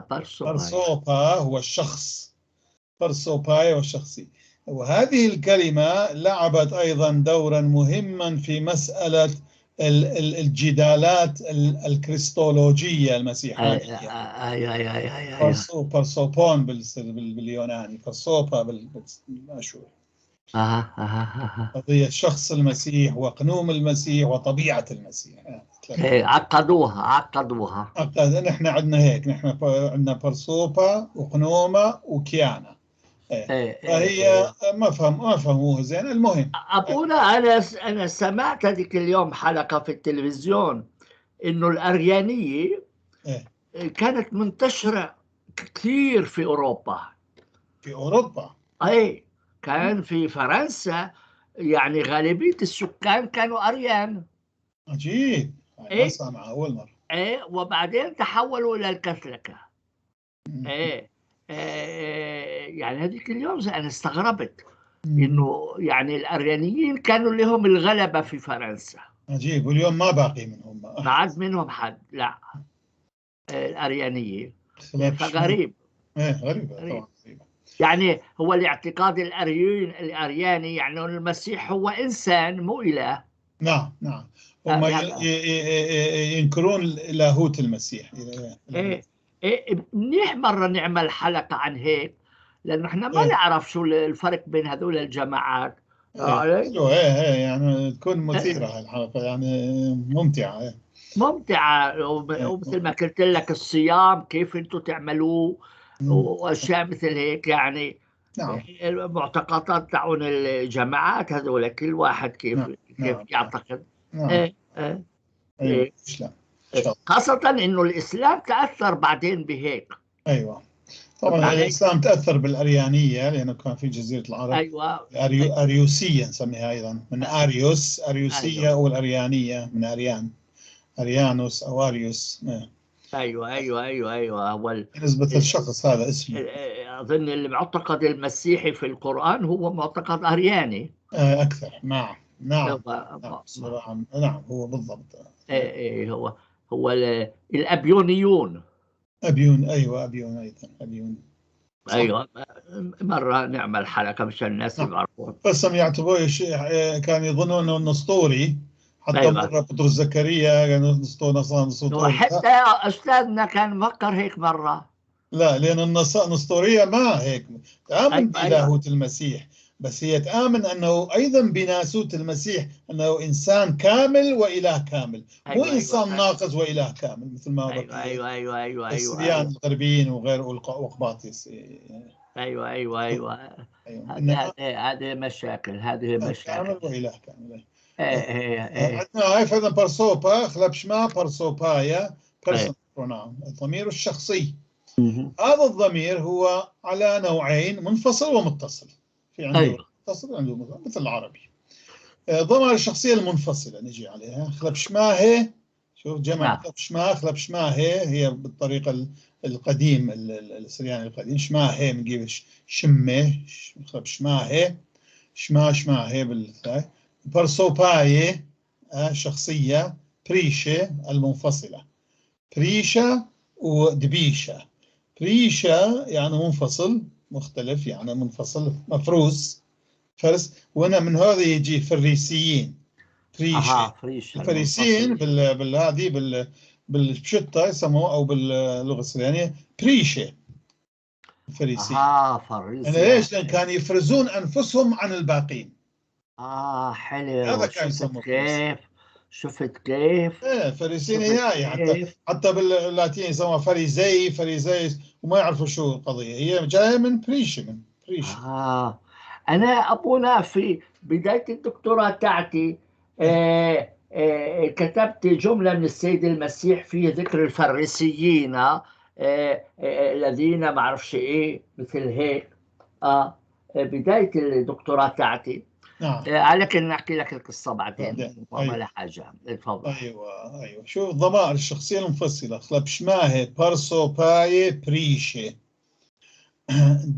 برسوبايا. برسوبا هو الشخص، برسوبايا هو الشخصي. وهذه الكلمة لعبت أيضا دورا مهما في مسألة الجدالات الكريستولوجية المسيحانية. أي أي أي أي برسوبون باليوناني، برسوبا بالأشوري. قضية شخص المسيح وقنوم المسيح وطبيعة المسيح. إيه، عقدوها. نحن عندنا هيك، نحن عندنا برسوبا وقنومة وكيانا. إيه. فهي ما فهموها زين. المهم أبونا أنا سمعت هذيك اليوم حلقة في التلفزيون إنه الأريانية كانت منتشرة كثير في أوروبا. في أوروبا؟ أي، كان في فرنسا يعني غالبية السكان كانوا أريان. عجيب، إيه؟ سامعة أول مرة. إيه، وبعدين تحولوا إلى الكاثوليكة. إيه يعني هذيك اليوم أنا استغربت إنه يعني الأريانيين كانوا لهم الغلبة في فرنسا. عجيب، واليوم ما باقي منهم، ما عاد منهم حد. لا، الأريانيين، فغريب. إيه، غريبة طبعا. يعني هو الاعتقاد الأرياني يعني المسيح هو إنسان مو إله. نعم نعم، هم ينكرون لاهوت المسيح. إيه إيه، منيح مرة نعمل حلقة عن هيك، لأنه إحنا ما نعرف شو الفرق بين هذول الجماعات. إيه إيه، يعني تكون مثيرة هالحلقة، يعني ممتعة. إيه. ممتعة، ومثل ما قلت لك الصيام كيف أنتم تعملوه وأشياء مثل هيك يعني. نعم. المعتقدات تاعون الجماعات هذول كل واحد كيف نعم. كيف نعم. يعتقد. نعم. إيه إيه. أيوة. إيه. خاصة إنه الإسلام تأثر بعدين بهيك. أيوة طبعا الإسلام تأثر بالأريانية لأنه كان في جزيرة العرب. أيوة. أريوسية نسميها أيضا، من أريوس، أريوسية. أيوة. أو الأريانية من أريان، أريانوس أو أريوس. أيوة أيوة أيوة أيوة. هو بالنسبة للشخص هذا اسمه. أظن المعتقد المسيحي في القرآن هو معتقد أرياني أكثر. نعم نعم نعم صراحة، نعم هو بالضبط. إيه هو الأبيونيون. أبيون، أيوة أبيون أيضا، أبيون. صح. أيوة، مرة نعمل حلقة مشان الناس يعرفون. بس هم يعتبروه كانوا يظنوا أنه نسطوري حتى. أيوة. مرة بطرس زكريا كان نسطوري. وحتى أستاذنا كان مفكر هيك مرة. لا، لأن النسطورية ما هيك تآمن. أيوة. بلاهوت المسيح، بس هي تآمن أنه أيضا بناسوت المسيح، أنه إنسان كامل وإله كامل. أيوة. مو إنسان أيوة. ناقص وإله كامل مثل ما أيوة أيوة أيوة أيوة السريان أيوة. الغربيين وغير وقباطيس. أيوة أيوة أيوة. أيوة. هذه مشاكل، هذه مشاكل. كامل وإله كامل. إيه إيه. عندنا هاي فإذا برسوبا خلبشما برسوبايا personal pronoun، الضمير الشخصي. هذا الضمير هو على نوعين، منفصل ومتصل. في عنده أيوة. متصل عنده مثل العربي. ضمائر الشخصية المنفصلة نجي عليها. خلبشماهي، شوف جمع. نعم. خلبشما، خلبشماهي هي بالطريقة القديم السرياني القديم. شماهي بنجيب شمه، خلبشماهي، شما شماهي بالثاء. برسوباي شخصية، بريشة المنفصلة، بريشة ودبيشة. بريشة يعني منفصل، مختلف، يعني منفصل مفروس، فرس. وهنا من هذا يجي فريسيين، بريشة. فريشة. الفريسيين بالهذه بالبشتة يسموه، أو باللغة السريانية بريشة. الفريسيين. فريسي. يعني ليش؟ لأن كانوا يفرزون أنفسهم عن الباقين. حلو. هذا كان شفت يسموه كيف؟ شفت كيف؟ ايه، فريسيين. شفت هي حتى باللاتيني يسموها فريزي، فريزي، وما يعرفوا شو القضية. هي جاية من بريشة، من بريشة. أنا أبونا في بداية الدكتوراه تاعتي كتبت جملة من السيد المسيح فيه ذكر الفريسيين الذين ما اعرفش ايه مثل هيك. بداية الدكتوراه تاعتي. نعم. لكن نحكي لك القصة بعدين. أيوة. ولا حاجة، تفضل. أيوة أيوة. شو الضمائر الشخصية المنفصلة؟ خلبشماهي، برسوباي، بريشة.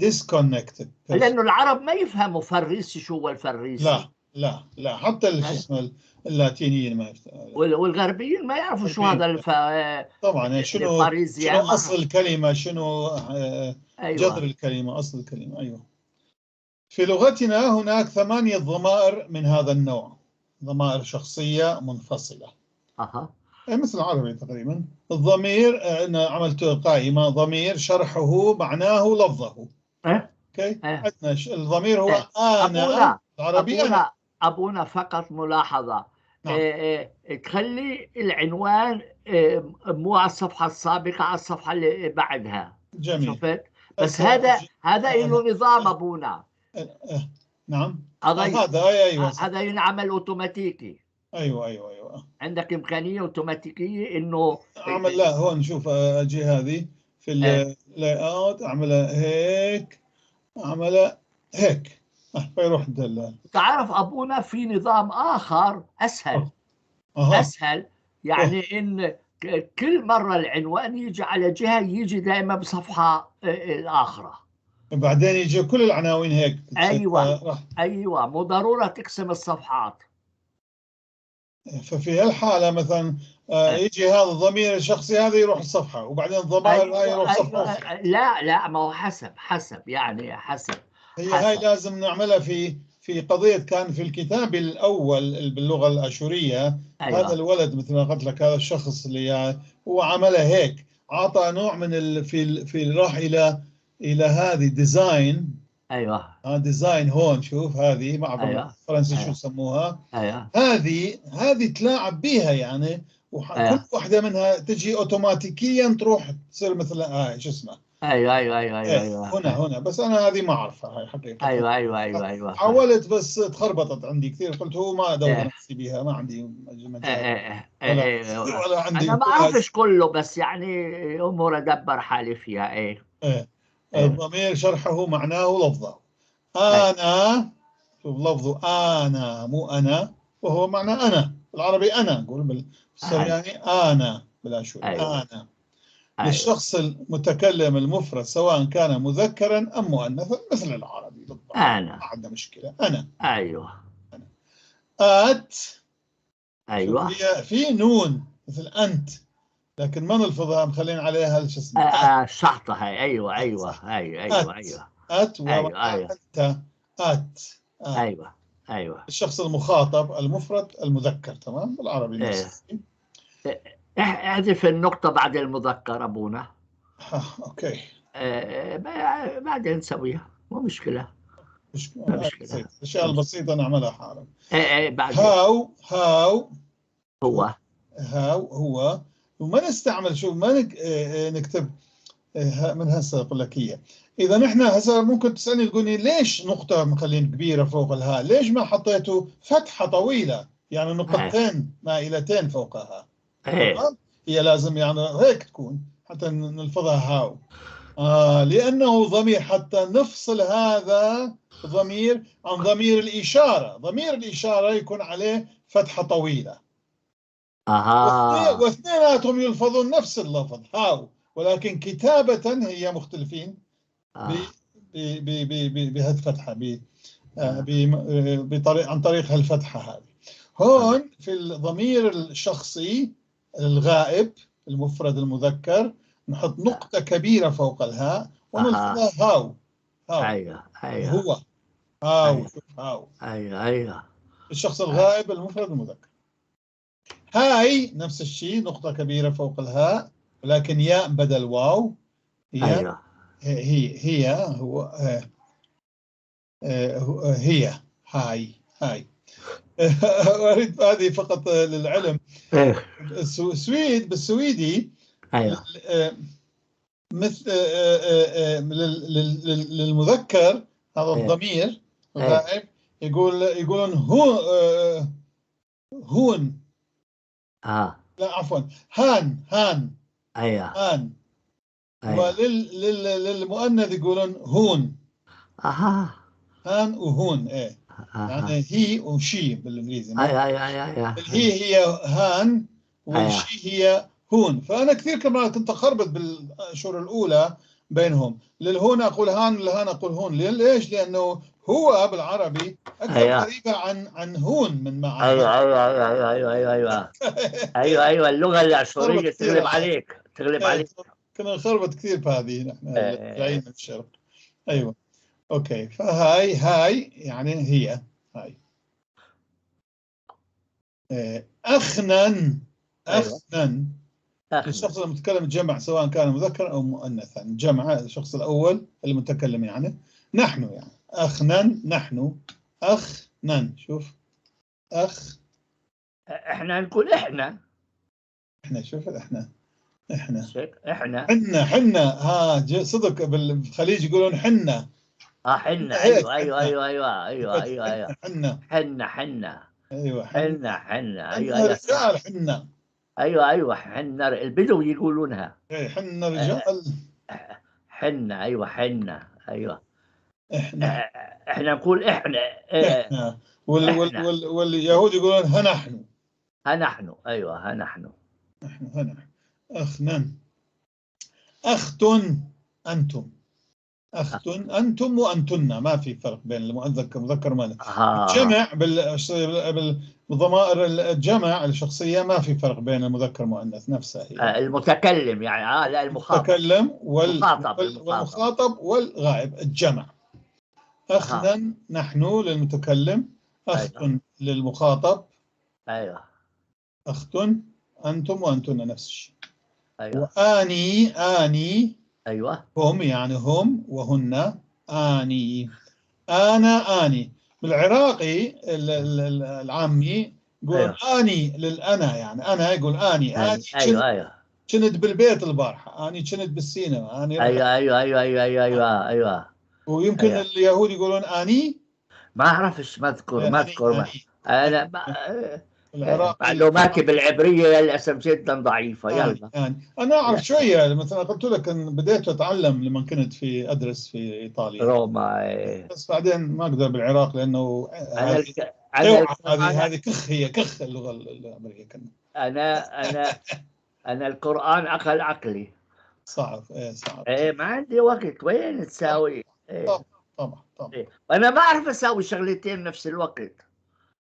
disconnected. لأنه العرب ما يفهموا فريسي، شو هو الفريسي. لا لا لا، حتى شو اسمه اللاتينيين ما يفهموا، والغربيين ما يعرفوا شو هذا طبعا يعني شنو أصل الكلمة، شنو أيوة. جذر الكلمة، أصل الكلمة. أيوة. في لغتنا هناك 8 ضمائر من هذا النوع. ضمائر شخصية منفصلة. اها. إيه، مثل العربي تقريبا. الضمير، أنا عملت قائمة: ضمير، شرحه، معناه، لفظه. Okay. عندنا الضمير هو أنا. أبونا. العربي أنا. أبونا، أبونا، فقط ملاحظة. نعم. تخلي العنوان مو على الصفحة السابقة، على الصفحة اللي بعدها. جميل. شفت؟ بس هسه هذا له نظام أبونا. نعم. هذا هذا، أيوة. هذا ينعمل اوتوماتيكي. أيوة. عندك إمكانية اوتوماتيكية إنه أعمل، لا، هون شوف، أجي هذه في ال layout، أعملها هيك، أعملها هيك، فيروح الدلال. تعرف أبونا، في نظام آخر أسهل. أسهل يعني إن كل مرة العنوان يجي على جهة، يجي دائما بصفحة الآخرة. بعدين يجي كل العناوين هيك. راح. أيوة، مو ضرورة تقسم الصفحات. ففي هالحالة مثلا يجي هذا الضمير الشخصي هذا يروح الصفحة، وبعدين الضمائر هاي يروح صفحة أخرى. لا لا، ما هو حسب، يعني حسب. هي حسب. هاي لازم نعملها في قضية كان في الكتاب الأول باللغة الأشورية. هذا الولد مثل ما قلت لك، هذا الشخص اللي هو عملها هيك، عطى نوع من ال في ال في راح إلى هذه design. Design هون، شوف هذه ما أعرف بالفرنسي شو يسموها. هذه تلاعب بيها يعني، كل واحدة منها تجي اوتوماتيكيا تروح تصير مثل هاي شو اسمه. ايوه. إيه، ايوه. هنا بس انا هذه ما اعرفها هاي حقيقة. ايوه. حاولت بس تخربطت عندي كثير، قلت هو ما ادور نفسي بيها، ما عندي مجال ولا ولا عندي. انا ما اعرفش كله، بس يعني امور ادبر حالي فيها، ايه. إيه. الضمير، شرحه، معناه، لفظه. انا، شوف لفظه انا مو انا، وهو معنى انا بالعربي، انا نقول بالسرياني انا، بالاشوري انا. للشخص المتكلم المفرد، سواء كان مذكرا ام مؤنثا، مثل العربي بالضبط. انا. ما عندنا مشكله، انا. ات. هي في نون مثل انت، لكن ما نلفظها، مخلين عليها شو اسمه. الشحطه هاي، ايوه. أت. ات. انت، ات، آت. ايوه. الشخص المخاطب المفرد المذكر، تمام، بالعربي نفس الشيء. احذف النقطة بعد المذكر أبونا. Okay. بعدين نسويها، مو مشكلة. مش ما مشكلة. بسيط. الاشياء البسيطه نعملها حالا. ايه، بعدين. هاو هاو. هو. هاو هو، وما نستعمل، شو ما نك... آه، آه، نكتب من هسه اقول لك هي، اذا نحن هسه ممكن تسالني تقولي ليش نقطه مخلين كبيره فوق الهاء؟ ليش ما حطيتوا فتحه طويله، يعني نقطتين مائلتين فوقها؟ تمام؟ هي لازم يعني هيك تكون حتى نلفظها هاو. لأنه ضمير، حتى نفصل هذا الضمير عن ضمير الإشارة. ضمير الإشارة يكون عليه فتحة طويلة. واثنيناتهم يلفظون نفس اللفظ هاو، ولكن كتابة هي مختلفين بهالفتحة، بطريق عن طريق هالفتحة هذه. هون في الضمير الشخصي الغائب المفرد المذكر نحط نقطة كبيرة فوق الهاء ونلفظها هاو هاو. هو هاو. شوف هاو. الشخص الغائب المفرد المذكر. هاي نفس الشيء، نقطة كبيرة فوق الهاء ولكن ياء بدل واو. هي هي هي هو هي هاي هاي. أريد هذه فقط للعلم. السويد، بالسويدي مثل للمذكر هذا الضمير الغائب يقولون هو هون. لا، عفوا، هان هان. هان. وللمؤنث يقولون هون. هان وهون، ايه. يعني he و she بالانجليزي. ايوه. ال he هي هان وال she هي هون. فانا كثير كمان كنت اخربط بالاشهر الاولى بينهم، للهون اقول هان، للهان اقول هون. ليش؟ لانه هو بالعربي اكثر قريبه عن هون من مع ايوه، اللغه الاشوريه خربط كثير. تغلب عليك، تغلب عليك. كنا نخربط كثير بهذه نحن جايين من الشرق. ايوه، okay، فهاي هاي يعني هي هاي. أخنن. أيوة. أخنن. أخنن. الشخص المتكلم جمع، سواء كان مذكرا أو مؤنثا، جمع الشخص الأول المتكلم يعني نحن، يعني أخنن نحن، أخنن. شوف أخ، احنا نقول احنا، احنا، شوف احنا، احنا احنا حنا حنا. ها صدق بالخليج يقولون حنا. حنا. هيك، ايوه ايوه حنا. ايوه ايوه ايوه ايوه ايوه حنا حنا حنا ايوه حنا حنا حنا ايوه ايوه رجال حنا. ايوه ايوه حنا، البدو يقولونها. إيه، حنا رجال. حنا ايوه حنا ايوه احنا احنا نقول احنا. احنا إحنا. واليهود يقولون ها نحن. ها نحن ايوه ها نحن. نحن ها نحن. اخنن. اختن انتم. اختن انتم وانتن، ما في فرق بين المؤنث المذكر والمؤنث. الجمع بالضمائر الجمع الشخصية ما في فرق بين المذكر والمؤنث، نفسها هي. المتكلم يعني لا المخاطب. المتكلم والمخاطب والغائب، الجمع. أخنا نحن للمتكلم، أخت أيوة. للمخاطب. ايوه أخت أنتم وأنتن نفس الشيء. ايوه. وآني آني. ايوه. هم يعني هم وهن. آني أنا آني. بالعراقي العامي يقول أيوة. آني للأنا، يعني أنا يقول آني. آني ايوه ايوه. كنت بالبيت البارحة، آني كنت بالسينما، آني ايوه ايوه ايوه ايوه ايوه ايوه ايوه. ويمكن أيوة. اليهود يقولون آني. ما أعرفش، ما أذكر ما أذكر أنا العراقي معلوماتي بالعبرية للأسف جدا ضعيفة. يلا يعني أنا أعرف شوية، مثلا قلت لك أن بديت أتعلم لما كنت في أدرس في إيطاليا روما، بس بعدين ما أقدر بالعراق لأنه هذه كخ، هي كخ اللغة العبرية. أنا أنا أنا القرآن أقل عقلي. صعب. إيه صعب. إيه ما عندي وقت، وين تساوي؟ إيه. طبعا طبعا طبعا. إيه. أنا ما أعرف أساوي شغلتين نفس الوقت.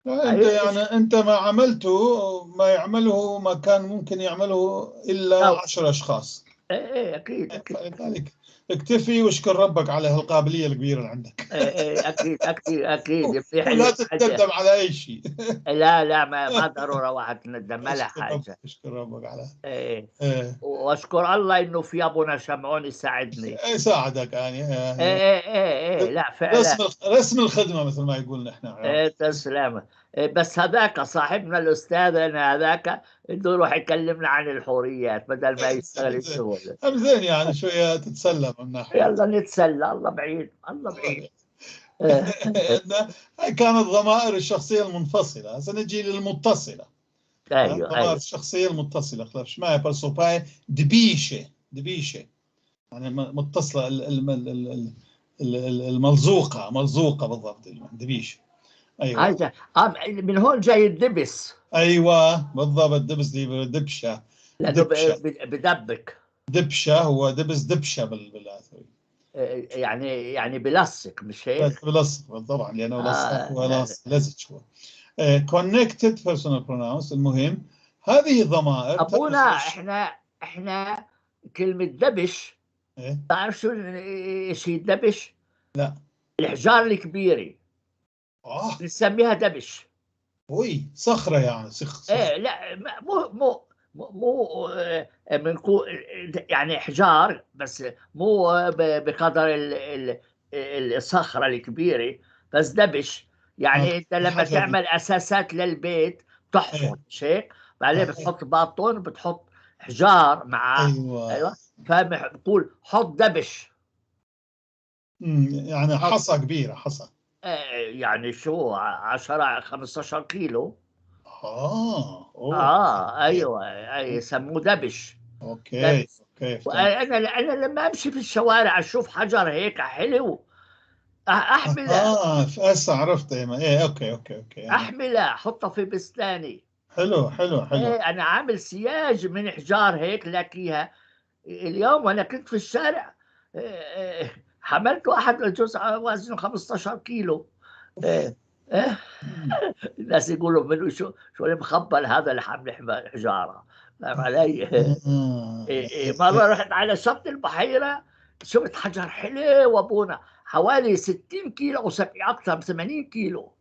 لا أنت يعني أنت ما عملته ما يعمله ما كان ممكن يعمله إلا 10 أشخاص. إيه أكيد أكيد. لذلك اكتفي واشكر ربك على هالقابلية الكبيرة اللي عندك. إيه أكيد أكيد أكيد. ولا تتندم على أي شيء. لا لا ما ضرورة واحد تندم ولا حاجة. اشكر ربك على إيه. واشكر الله إنه في أبونا شمعون يساعدني. إيه ساعدك يعني. إيه إيه إيه لا فعلا. رسم الخدمة مثل ما يقول نحن. إيه تسلم. بس هذاك صاحبنا الأستاذ أنا هذاك إنه يروح يكلمنا عن الحوريات بدل ما يشتغل الشغل. زين يعني شوية تتسلى من ناحية. يلا نتسلى، الله بعيد الله بعيد. هاي كانت ضمائر الشخصية المنفصلة، هسه نجي للمتصلة. ايوه ضمائر ايوه. الشخصية المتصلة خلاف معي برسوباي دبيشة دبيشة يعني متصلة الملزوقة، ملزوقة بالضبط دبيشة. ايوه من هون جاي الدبس. ايوه بالضبط، دبس دي دبشه. لانه بدبك دبشه، هو دبس دبشه بالاثري يعني بلصق، مش هيك؟ بلصق طبعا لانه لصق هو لزج هو. connected personal pronouns. المهم هذه الضمائر ابونا احنا كلمه دبش إيه؟ تعرف شو ايش هي الدبش؟ لا. الحجار الكبيره نسميها دبش. وي صخرة يعني صخ. ايه لا مو مو مو بنقول يعني حجار، بس مو بقدر الصخرة الكبيرة، بس دبش يعني انت لما تعمل اساسات للبيت تحفر مش هيك؟ بعدين بتحط باطون، بتحط حجار مع ايوه فبقول حط دبش. يعني حصى كبيرة، حصى يعني شو 10 15 كيلو. ايوه يسموه دبش. okay دبش. okay. وانا انا لما امشي في الشوارع اشوف حجر هيك حلو احمله. هسه عرفت. ايه okay okay okay. يعني احمله احطه في بستاني. حلو حلو حلو. إيه انا عامل سياج من حجار هيك لاقيها اليوم وانا كنت في الشارع. حملت واحد جزء وزنه 15 كيلو. الناس يقولوا منه شو المخبل هذا اللي حامل حجاره، فاهم علي؟ مره رحت على شط البحيره شفت حجر حلو ابونا حوالي 60 كيلو او 70 اكثر من 80 كيلو.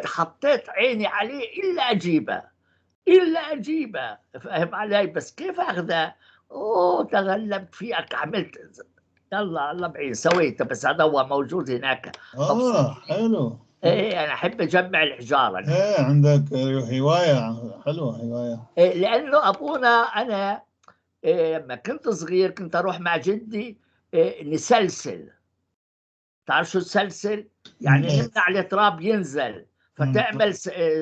حطيت عيني عليه إلا أجيبه، إلا أجيبه، فاهم علي؟ بس كيف أخذه؟ أوه تغلبت فيه، عملت يلا الله بعين سويته، بس هذا هو موجود هناك. حلو. ايه انا احب اجمع الحجارة. ايه عندك هواية حلوة، هواية. إيه لانه ابونا انا إيه لما كنت صغير كنت اروح مع جدي إيه نسلسل. تعرف شو تسلسل؟ يعني نمنع التراب ينزل، فتعمل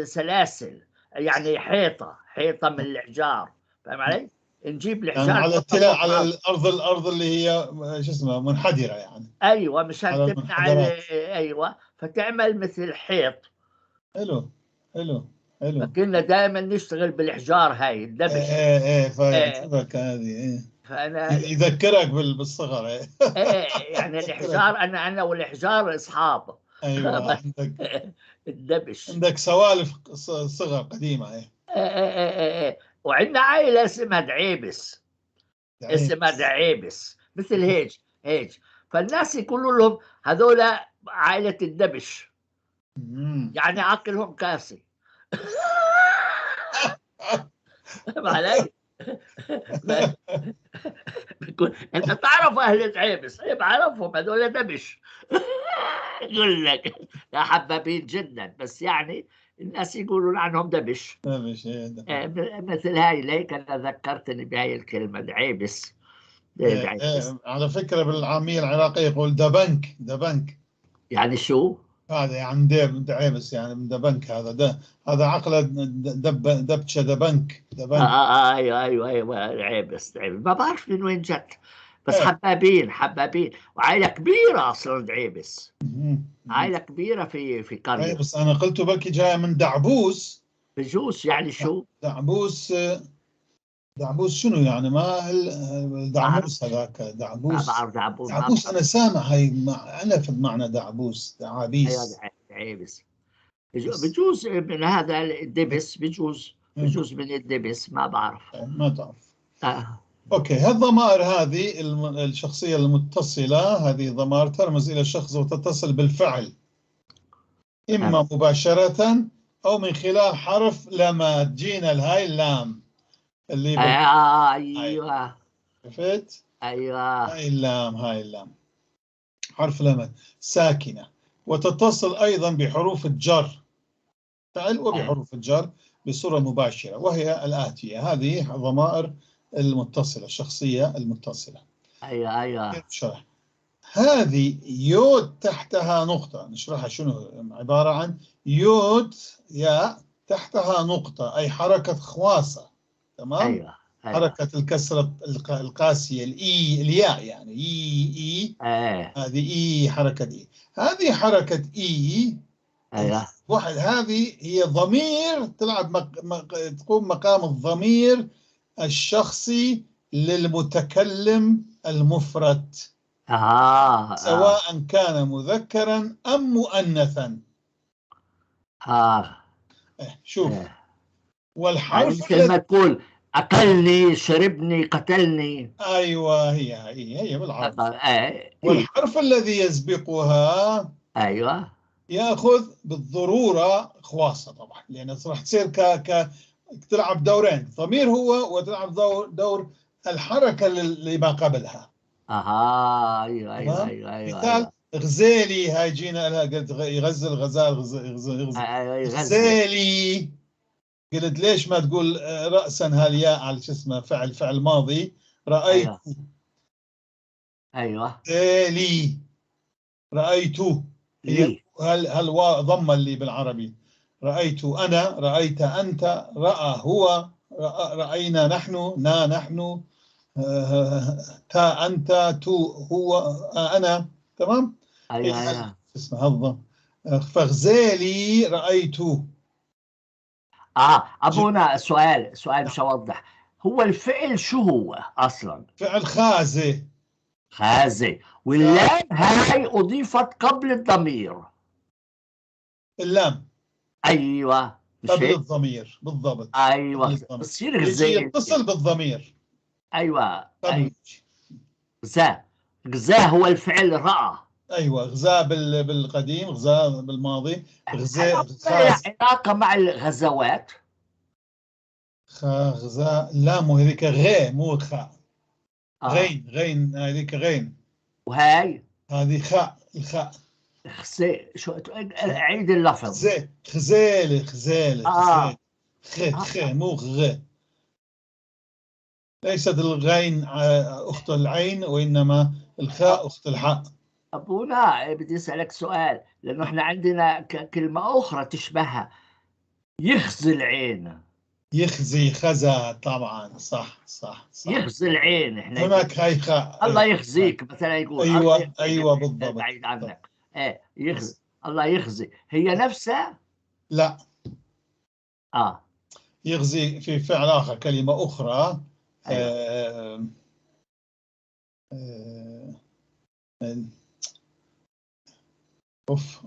سلاسل، يعني حيطة، حيطة من الحجار، فاهم علي؟ نجيب الحجار يعني على التلاء، على الارض اللي هي شو اسمها منحدره يعني. ايوه مشان تمنع، ايوه فتعمل مثل حيط. حلو حلو حلو. كنا دائما نشتغل بالحجار هاي الدبش. ايه ايه فاهم هذه. ايه فانا يذكرك بالصغر. ايه ايه يعني الحجار، انا والحجار اصحاب. ايوه عندك الدبش، عندك سوالف صغر قديمة. ايه ايه ايه ايه. وعندنا عائلة اسمها دعيبس، اسمها دعيبس مثل هيج هيج، فالناس يقولوا لهم هذول عائلة الدبش، يعني عقلهم كاسي. علي؟ انت تعرف اهل دعيبس؟ ايه بعرفهم هذول دبش. يقول لك يا حبابين جدا، بس يعني الناس يقولون عنهم دبش. دبش. إيه مثل هاي، ليك انا ذكرتني بهاي الكلمة دعيبس. إيه على فكرة بالعامية العراقية يقول دبنك. دبنك يعني شو؟ هذا يعني دعيبس، يعني من دبنك. هذا ده هذا عقله دب دبشه دبنك دبنك. ايوه ايوه ايوه دعيبس دعيبس، ما بعرف من وين جت، بس إيه. حبابين حبابين، وعائلة كبيرة اصلا دعيبس، عائلة كبيرة في قرية. بس انا قلت بلكي جاية من دعبوس. بجوز يعني شو؟ دعبوس. دعبوس شنو يعني؟ ما دعموس هذاك دعبوس. ما بعرف دعبوس. دعبوس انا سامع هاي، انا في معنى دعبوس دعابيس. ايوه دعيبس بجوز من هذا الدبس، بجوز بجوز من الدبس، ما بعرف. ما تعرف. okay. هالضمائر هذه الشخصية المتصلة، هذه ضمائر ترمز الى الشخص وتتصل بالفعل اما مباشرة او من خلال حرف لما تجينا الهاي اللام اللي ايوه عرفت؟ ايوه هاي اللام، هاي اللام حرف لام ساكنة، وتتصل ايضا بحروف الجر، فعل وبحروف الجر بصورة مباشرة، وهي الاتية. هذه ضمائر المتصلة الشخصية المتصلة. ايوه ايوه شرح. هذه يود تحتها نقطة، نشرحها شنو عبارة عن. يود ياء تحتها نقطة، اي حركة خواصه. تمام؟ أيوة. أيوة. حركة الكسرة القاسية الإي، الياء يعني إي إي. أيوة. هذه إي، حركة إي، هذه حركة إي. أيوة. واحد، هذه هي ضمير تلعب تقوم مقام الضمير الشخصي للمتكلم المفرد. سواء كان مذكرا أم مؤنثا. شوف. والحرف يعني مثل ما تقول أكلني شربني قتلني. أيوة هي هي هي بالعربي. والحرف الذي يسبقها أيوة يأخذ بالضرورة خواصة طبعا، لأن راح تصير ك تلعب دورين، ضمير هو وتلعب دور الحركة اللي ما قبلها. أيوة أيوة أيوة أيوة. مثال أيوة. غزالي، هاي جينا لها قلت يغزل غزال غزال غزالي، قلت ليش ما تقول رأسا هالياء على شو اسمه فعل فعل ماضي. رأيت. أيوة. لي رأيت، هي هل ضمة اللي بالعربي. رأيت أنا، رأيت أنت، رأى هو، رأينا نحن، نا نحن، تا أنت، تو هو، أنا. تمام؟ أيوة أيوة. اسمها هالضم. فغزالي رأيت. أبونا سؤال مش أوضح، هو الفعل شو هو أصلا؟ فعل خازي. خازي، واللام هاي أضيفت قبل الضمير. اللام أيوة قبل الضمير بالضبط. أيوة بتصير غزالي، يتصل بالضمير. أيوة. أيوة. غزا غزا هو الفعل رأى. ايوه غزاء بالقديم، غزاء بالماضي، غزاء لها علاقة مع الغزوات. خا غزاء، لا مو هذيك غ مو خاء. غين، غين هذيك غين، وهاي هذه خاء، الخاء. خسي، شو عيد اللفظ. خزي، خزيلة، خزيلة. خ خ مو غ. ليست الغين أخت العين، وإنما الخاء أخت الحاء. أبونا بدي أسألك سؤال، لأنه إحنا عندنا كلمة أخرى تشبهها، يخزي العين. يخزي، خزى، طبعا صح صح صح. يخزي العين، إحنا هناك هاي خاء. الله يخزيك مثلا يقول. أيوة أيوة بالضبط. بعيد عنك. إيه يخزي، الله يخزي، هي نفسها؟ لا. يخزي في فعل آخر، كلمة أخرى. أيوة. اوف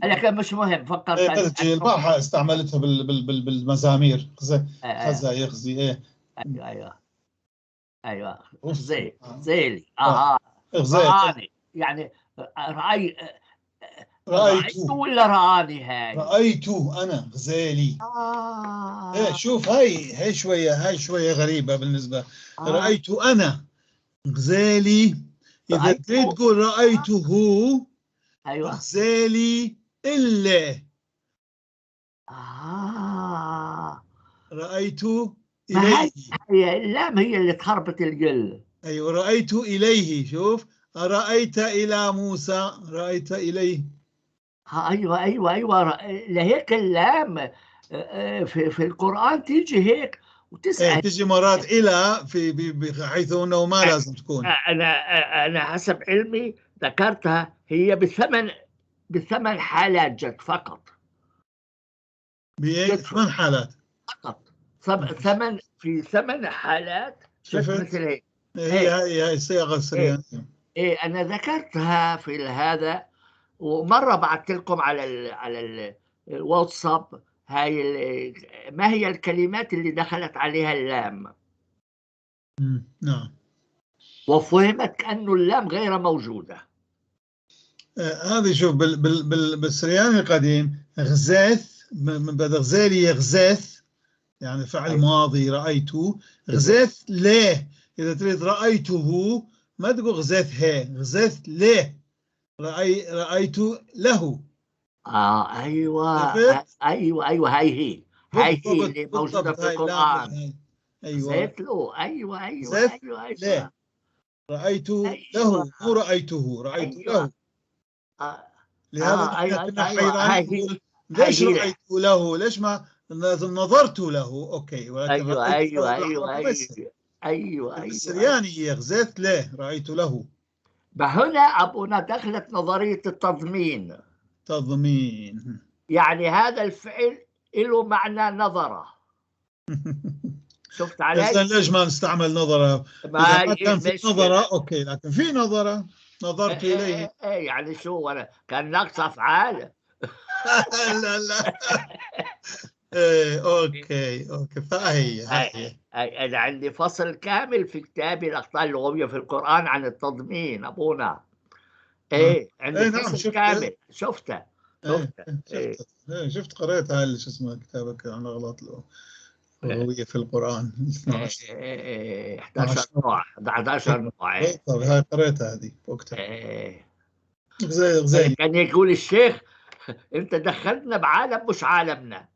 لكن مش مهم، فكرت البارحة استعملتها بالمزامير. خزى يخزي. ايه ايوه ايوه ايوه خزي، خزيلي. رآني، يعني رأي، رأيته ولا رآني؟ هاي رأيته أنا غزالي. إيه شوف هاي شوية، هاي شوية غريبة بالنسبة. رأيت أنا غزالي. إذا تريد تقول رأيته، أيوة غزالي إلا. رأيت إليه. هي اللام هي اللي تخربط الجل. أيوة رأيت إليه. شوف، رأيت إلى موسى، رأيت إليه. أيوة أيوة أيوة، لهيك اللام في القرآن تيجي هيك وتسأل. إيه تيجي مرات إلى في بحيث أنه ما لازم تكون. أنا حسب علمي ذكرتها هي بثمان حالات جت فقط. بثمان حالات فقط، ثمان، في 8 حالات جت مثل هيك. هي الصياغة السريانية. إيه أنا ذكرتها في هذا، ومرة بعثت لكم على الواتساب هاي ما هي الكلمات اللي دخلت عليها اللام. نعم. وفهمت كأنه اللام غير موجودة. هذه شوف بالسرياني القديم غزاث، من بدل غزالي غزاث، يعني فعل ماضي رأيته. غزاث ليه؟ إذا تريد رأيته ما تقول غزاث هي، غزاث ليه؟ رأيت له. ايوه ايوه ايوه، هاي هي، هاي هي اللي موجودة في القرآن. ايوه غزاث له. ايوه ايوه ايوه ايوه رأيت له، مو رأيته، رأيت له. لهذا نحن كنا حيرانين، ليش رأيت له؟ ليش ما نظرت له؟ okay، ولكن ايوه ايوه ايوه ايوه ايوه ايوه. السرياني هي غزاث له، رأيت له. فهنا أبونا دخلت نظرية التضمين. تضمين يعني هذا الفعل له معنى نظرة. شفت علي؟ إذا ليش ما نستعمل نظرة؟ إذا ما كان في نظرة okay، لكن في نظرة، نظرت إليه. إيه يعني شو أنا كان ناقص أفعال؟ لا لا. إيه okay okay، فهي هي. أنا عندي فصل كامل في كتابي الأخطاء اللغوية في القرآن عن التضمين أبونا. إيه عندي إيه نعم، فصل شفت. كامل. شفته شفته. إيه شفت. شفت قريت هاي شو اسمه كتابك عن الأغلاط اللغوية في القرآن. 12 11 نوع، 11 نوع. طيب هاي قريتها هذه وقتها. إيه غزالي كان يقول الشيخ أنت دخلتنا بعالم مش عالمنا.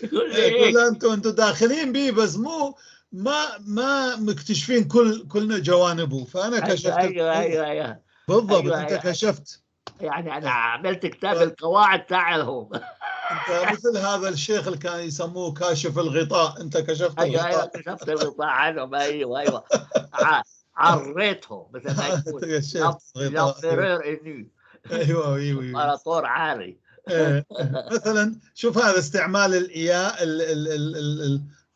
يقول لي إيه؟ انتم داخلين بيه، بس مو ما مكتشفين كلنا جوانبه. فانا كشفت. ايوه ايوه ايوه بالضبط. أيوة انت أيوة. كشفت. يعني انا عملت كتاب القواعد تاعهم. انت مثل هذا الشيخ اللي كان يسموه كاشف الغطاء، انت كشفت ايوه الغطاء. ايوه كشفت الغطاء عنهم. ايوه ايوه عريتهم مثل ما يقول. كشفت الغطاء. ايوه ايوه ايوه، امبراطور عاري. مثلا شوف هذا استعمال الياء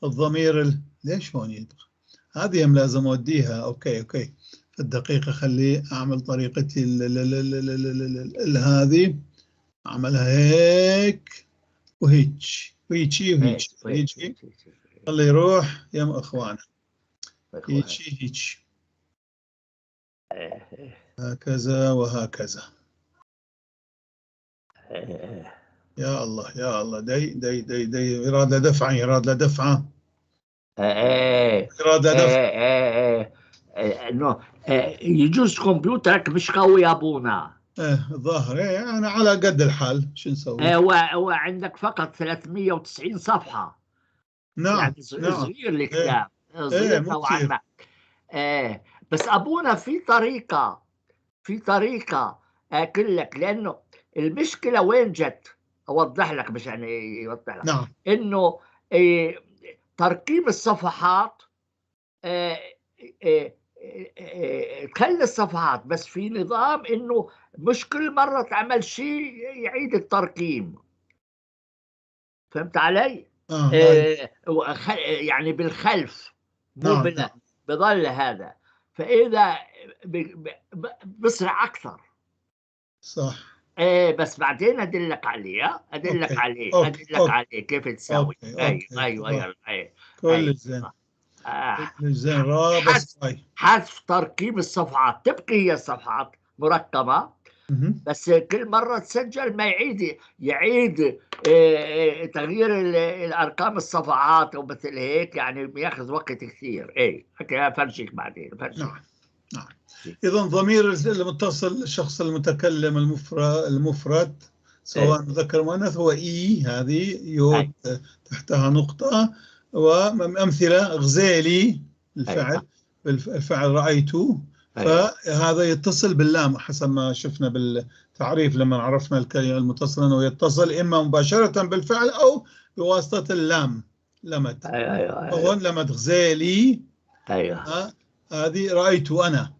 الضمير ليش هون يدخل؟ هذه هم لازم اوديها. okay okay، في الدقيقة خلي اعمل طريقتي هذه، اعملها هيك وهيك وهيك وهيك وهيك، خلي يروح يم اخوانه. هيك هيك. هكذا وهكذا. يا الله يا الله، دي دي دي دي إرادة دفعة، إرادة دفعة، إرادة دفعة. إنه يجوز كمبيوترك مش قوي يا أبونا. الظاهر أنا على قد الحال، شو نسوي؟ هو عندك فقط 390 صفحة. نعم يعني صغير الكتاب، صغير نوعا ما. بس أبونا في طريقة، في طريقة أقول لك، لأنه المشكلة وين جت؟ أوضح لك مش يعني يوضح لك. نعم. إنه تركيب الصفحات، تخلي الصفحات بس في نظام إنه مش كل مرة تعمل شيء يعيد الترقيم. فهمت علي؟ يعني بالخلف، مو نعم. بظل هذا، فإذا بسرع أكثر. صح. بس بعدين أدلك عليه، أدلك عليه، أدلك عليه كيف تسوي. أيوه أيوه أيوه. كل زين. زين. رابط حذف تركيب الصفحات، تبقي هي الصفحات مرقمة، بس كل مرة تسجل ما يعيد تغيير الأرقام الصفحات ومثل هيك، يعني بياخذ وقت كثير. أفرجيك بعدين. نعم نعم. إذا ضمير المتصل الشخص المتكلم المفرد سواء مذكر أو مؤنث هو إي، هذه يود تحتها نقطة. وأمثلة غزالي الفعل، الفعل رأيته، فهذا يتصل باللام حسب ما شفنا بالتعريف لما عرفنا الكلمة المتصلة، أنه يتصل إما مباشرة بالفعل أو بواسطة اللام، لمت. هون لمت غزالي. هذه رأيت أنا.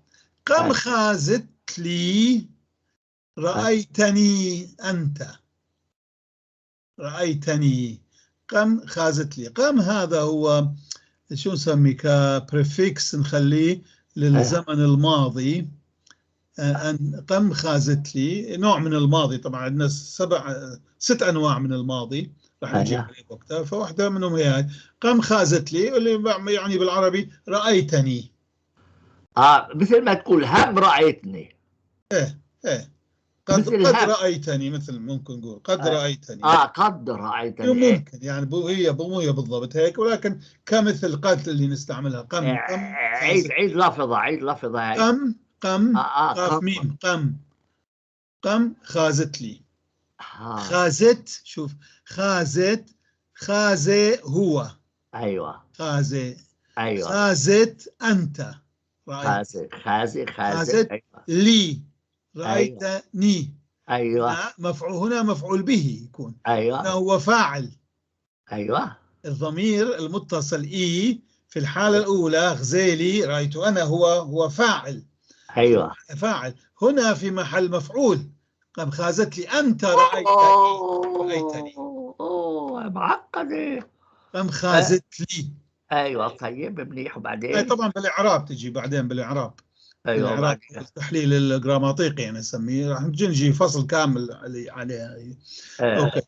قم خازت لي رأيتني أنت. رأيتني، قم خازت لي. قم هذا هو شو نسميه كبريفكس، نخليه للزمن الماضي. أن قم خازت لي نوع من الماضي. طبعا عندنا 6 أنواع من الماضي راح نجي عليه وقتها، فواحدة منهم هي هاي قم خازت لي، اللي يعني بالعربي رأيتني. مثل ما تقول هم رأيتني. إيه قد رأيتني، مثل ممكن نقول قد رأيتني. قد رأيتني ممكن، يعني هي مو هي بالضبط هيك، ولكن كمثل قد اللي نستعملها. قم قم عيد لفظة، عيد لفظة. قم قم قاف ميم قم قم خازت لي. خازت، شوف خازت، خازي هو. أيوة خازي. أيوة خازت أنت. خازي خازي خازت لي رأيتني. أيوة. مفعول هنا، مفعول به يكون. أيوة. هنا هو فاعل. أيوة. الضمير المتصل إي في الحالة الأولى غزالي رأيت أنا هو فاعل. أيوة. فاعل هنا في محل مفعول. قام خازت لي أنت رأيتني. رأيتني. أوه معقدة. قام خازت لي. أيوة طيب منيح. وبعدين؟ طبعا بالإعراب تجي بعدين، بالإعراب. أيوة. التحليل الجراماتيقي يعني نسميه، راح نجي فصل كامل عليه. okay.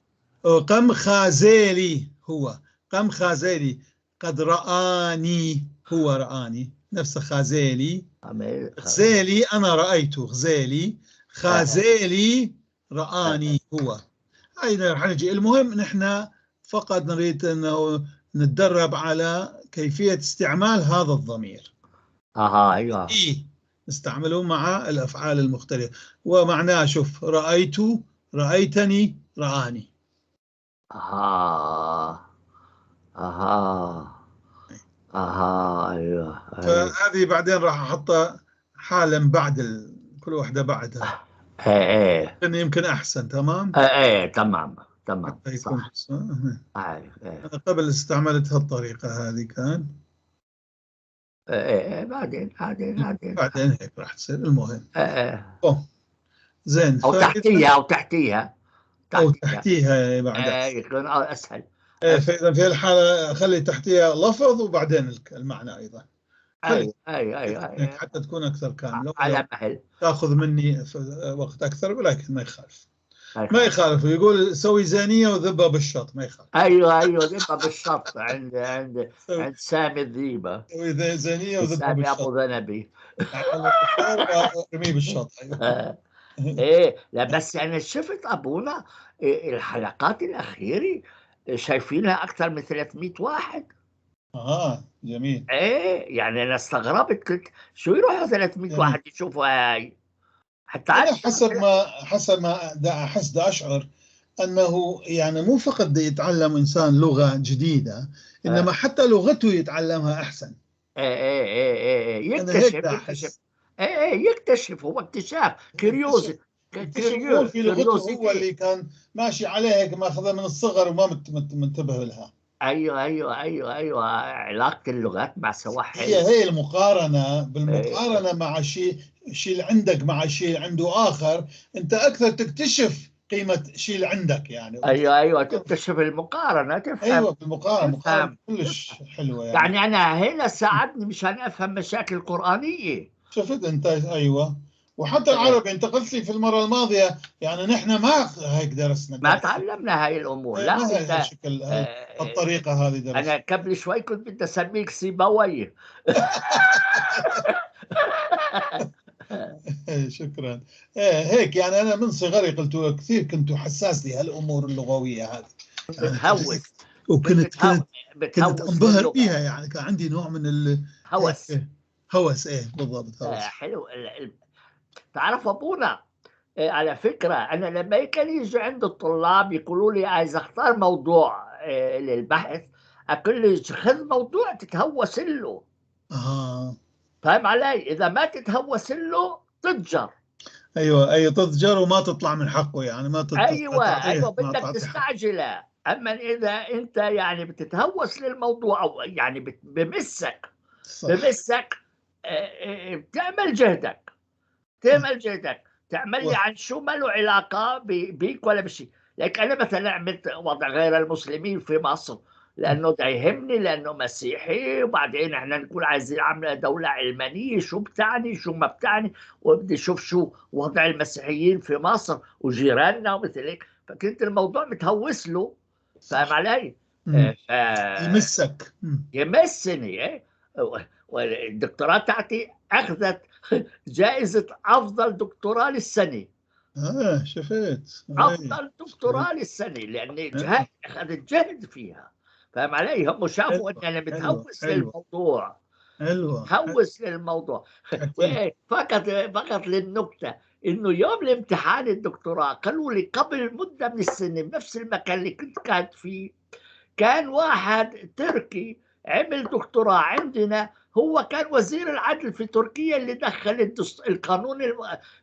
قم خازيلي هو، قم خازيلي قد رآني، هو رآني، نفس خازيلي. غزالي أنا رأيته، غزالي. خازيلي رآني هو. هاي راح نجي. المهم نحن فقط نريد أنه نتدرب على كيفية استعمال هذا الضمير. أيوة. إيه نستعمله مع الأفعال المختلفة، ومعناه شوف رأيت، رأيتني، رآني. أيوة. فهذه بعدين راح أحطها حالا بعد كل واحدة بعدها. إيه يمكن أحسن. تمام؟ إيه تمام تمام. صح. أنا قبل استعملت هالطريقة هذه كان. ايه بعدين بعدين بعدين بعدين هيك راح تصير. المهم زين. او تحتيها، او تحتيها، او تحتيها بعد يكون اسهل. فاذا في الحاله خلي تحتيها لفظ وبعدين المعنى ايضا. اي اي اي حتى تكون اكثر كامله على مهل، تاخذ مني وقت اكثر ولكن ما يخالف. ما يخالف، يقول سوي زانية وذبها بالشط، ما يخالف. ايوه ايوه، ذبها بالشط عند عند عند سامي الذيبه. سوي زانية وذبها سامي بالشط. ابو ذنبي. ارميه بالشط. ايوه. ايه لا، بس انا شفت ابونا الحلقات الاخيرة شايفينها اكثر من 300 واحد. جميل. ايه يعني انا استغربت، قلت شو يروحوا 300 واحد يشوفوا هاي؟ حتى أنا حسب ما دا احس، دا اشعر انه يعني مو فقط دا يتعلم انسان لغة جديده، انما حتى لغته يتعلمها احسن. ايه، يكتشف يكتشف، ايه يكتشف، هو اكتشاف، curiosity. في لغته هو اللي كان ماشي عليها هيك، ماخذها من الصغر وما منتبه لها. ايوه، علاقة اللغات مع سواحل. هي المقارنه، بالمقارنة مع شيء اللي عندك مع شيء عنده اخر، انت اكثر تكتشف قيمة شيء اللي عندك يعني. ايوه، تكتشف المقارنه، تفهم. ايوه، المقارنه، مقارنة كلش حلوة يعني. يعني انا هنا ساعدني مشان افهم مشاكل قرانيه. شفت انت؟ ايوه، وحتى العربي، انت قلت لي في المرة الماضية يعني نحن ما هيك درسنا. ما تعلمنا هاي الامور. لا، ما هي الشكل، الطريقة هذه درسنا. انا قبل شوي كنت بدي اسميك سيبويه. شكرا. إيه هيك يعني، انا من صغري قلت كثير كنت حساس لهالامور اللغوية هذه. بتهوس. وكنت كنت انبهر فيها، يعني كان عندي نوع من ال هوس. هوس، ايه بالضبط، هوس. حلو. تعرف ابونا، على فكرة انا لما كان يجي عند الطلاب يقولوا لي عايز اختار موضوع للبحث، اقول له خذ موضوع تتهوس له. فاهم علي؟ اذا ما تتهوس له تضجر. ايوه، تضجر وما تطلع من حقه يعني، ما تطلع. ايوه، بدك تستعجله. اما اذا انت يعني بتتهوس للموضوع او يعني بمسك، صح. بمسك، بتعمل جهدك، تعمل جهدك، تعمل لي عن شو ما له علاقة بيك ولا بشيء. لكن انا مثلا عملت وضع غير المسلمين في مصر لانه ده يهمني، لانه مسيحي، وبعدين احنا نقول عايزين عامله دولة علمانية، شو بتعني شو ما بتعني، وبدي اشوف شو وضع المسيحيين في مصر وجيراننا ومثل هيك، فكنت الموضوع متهوس له. فاهم علي؟ يمسك. يمسني. ايه، والدكتوراه تاعتي اخذت جائزة افضل دكتوراه للسنة. شفت. افضل دكتوراه للسنه، لاني جهد، اخذت جهد فيها. فاهم علي؟ هم شافوا ان انا متهوس للموضوع. حلوة. متهوس للموضوع. فقط للنكته، انه يوم الامتحان الدكتوراه قالوا لي قبل مده من السنة بنفس المكان اللي كنت قاعد فيه كان واحد تركي عمل دكتوراه عندنا، هو كان وزير العدل في تركيا اللي دخل القانون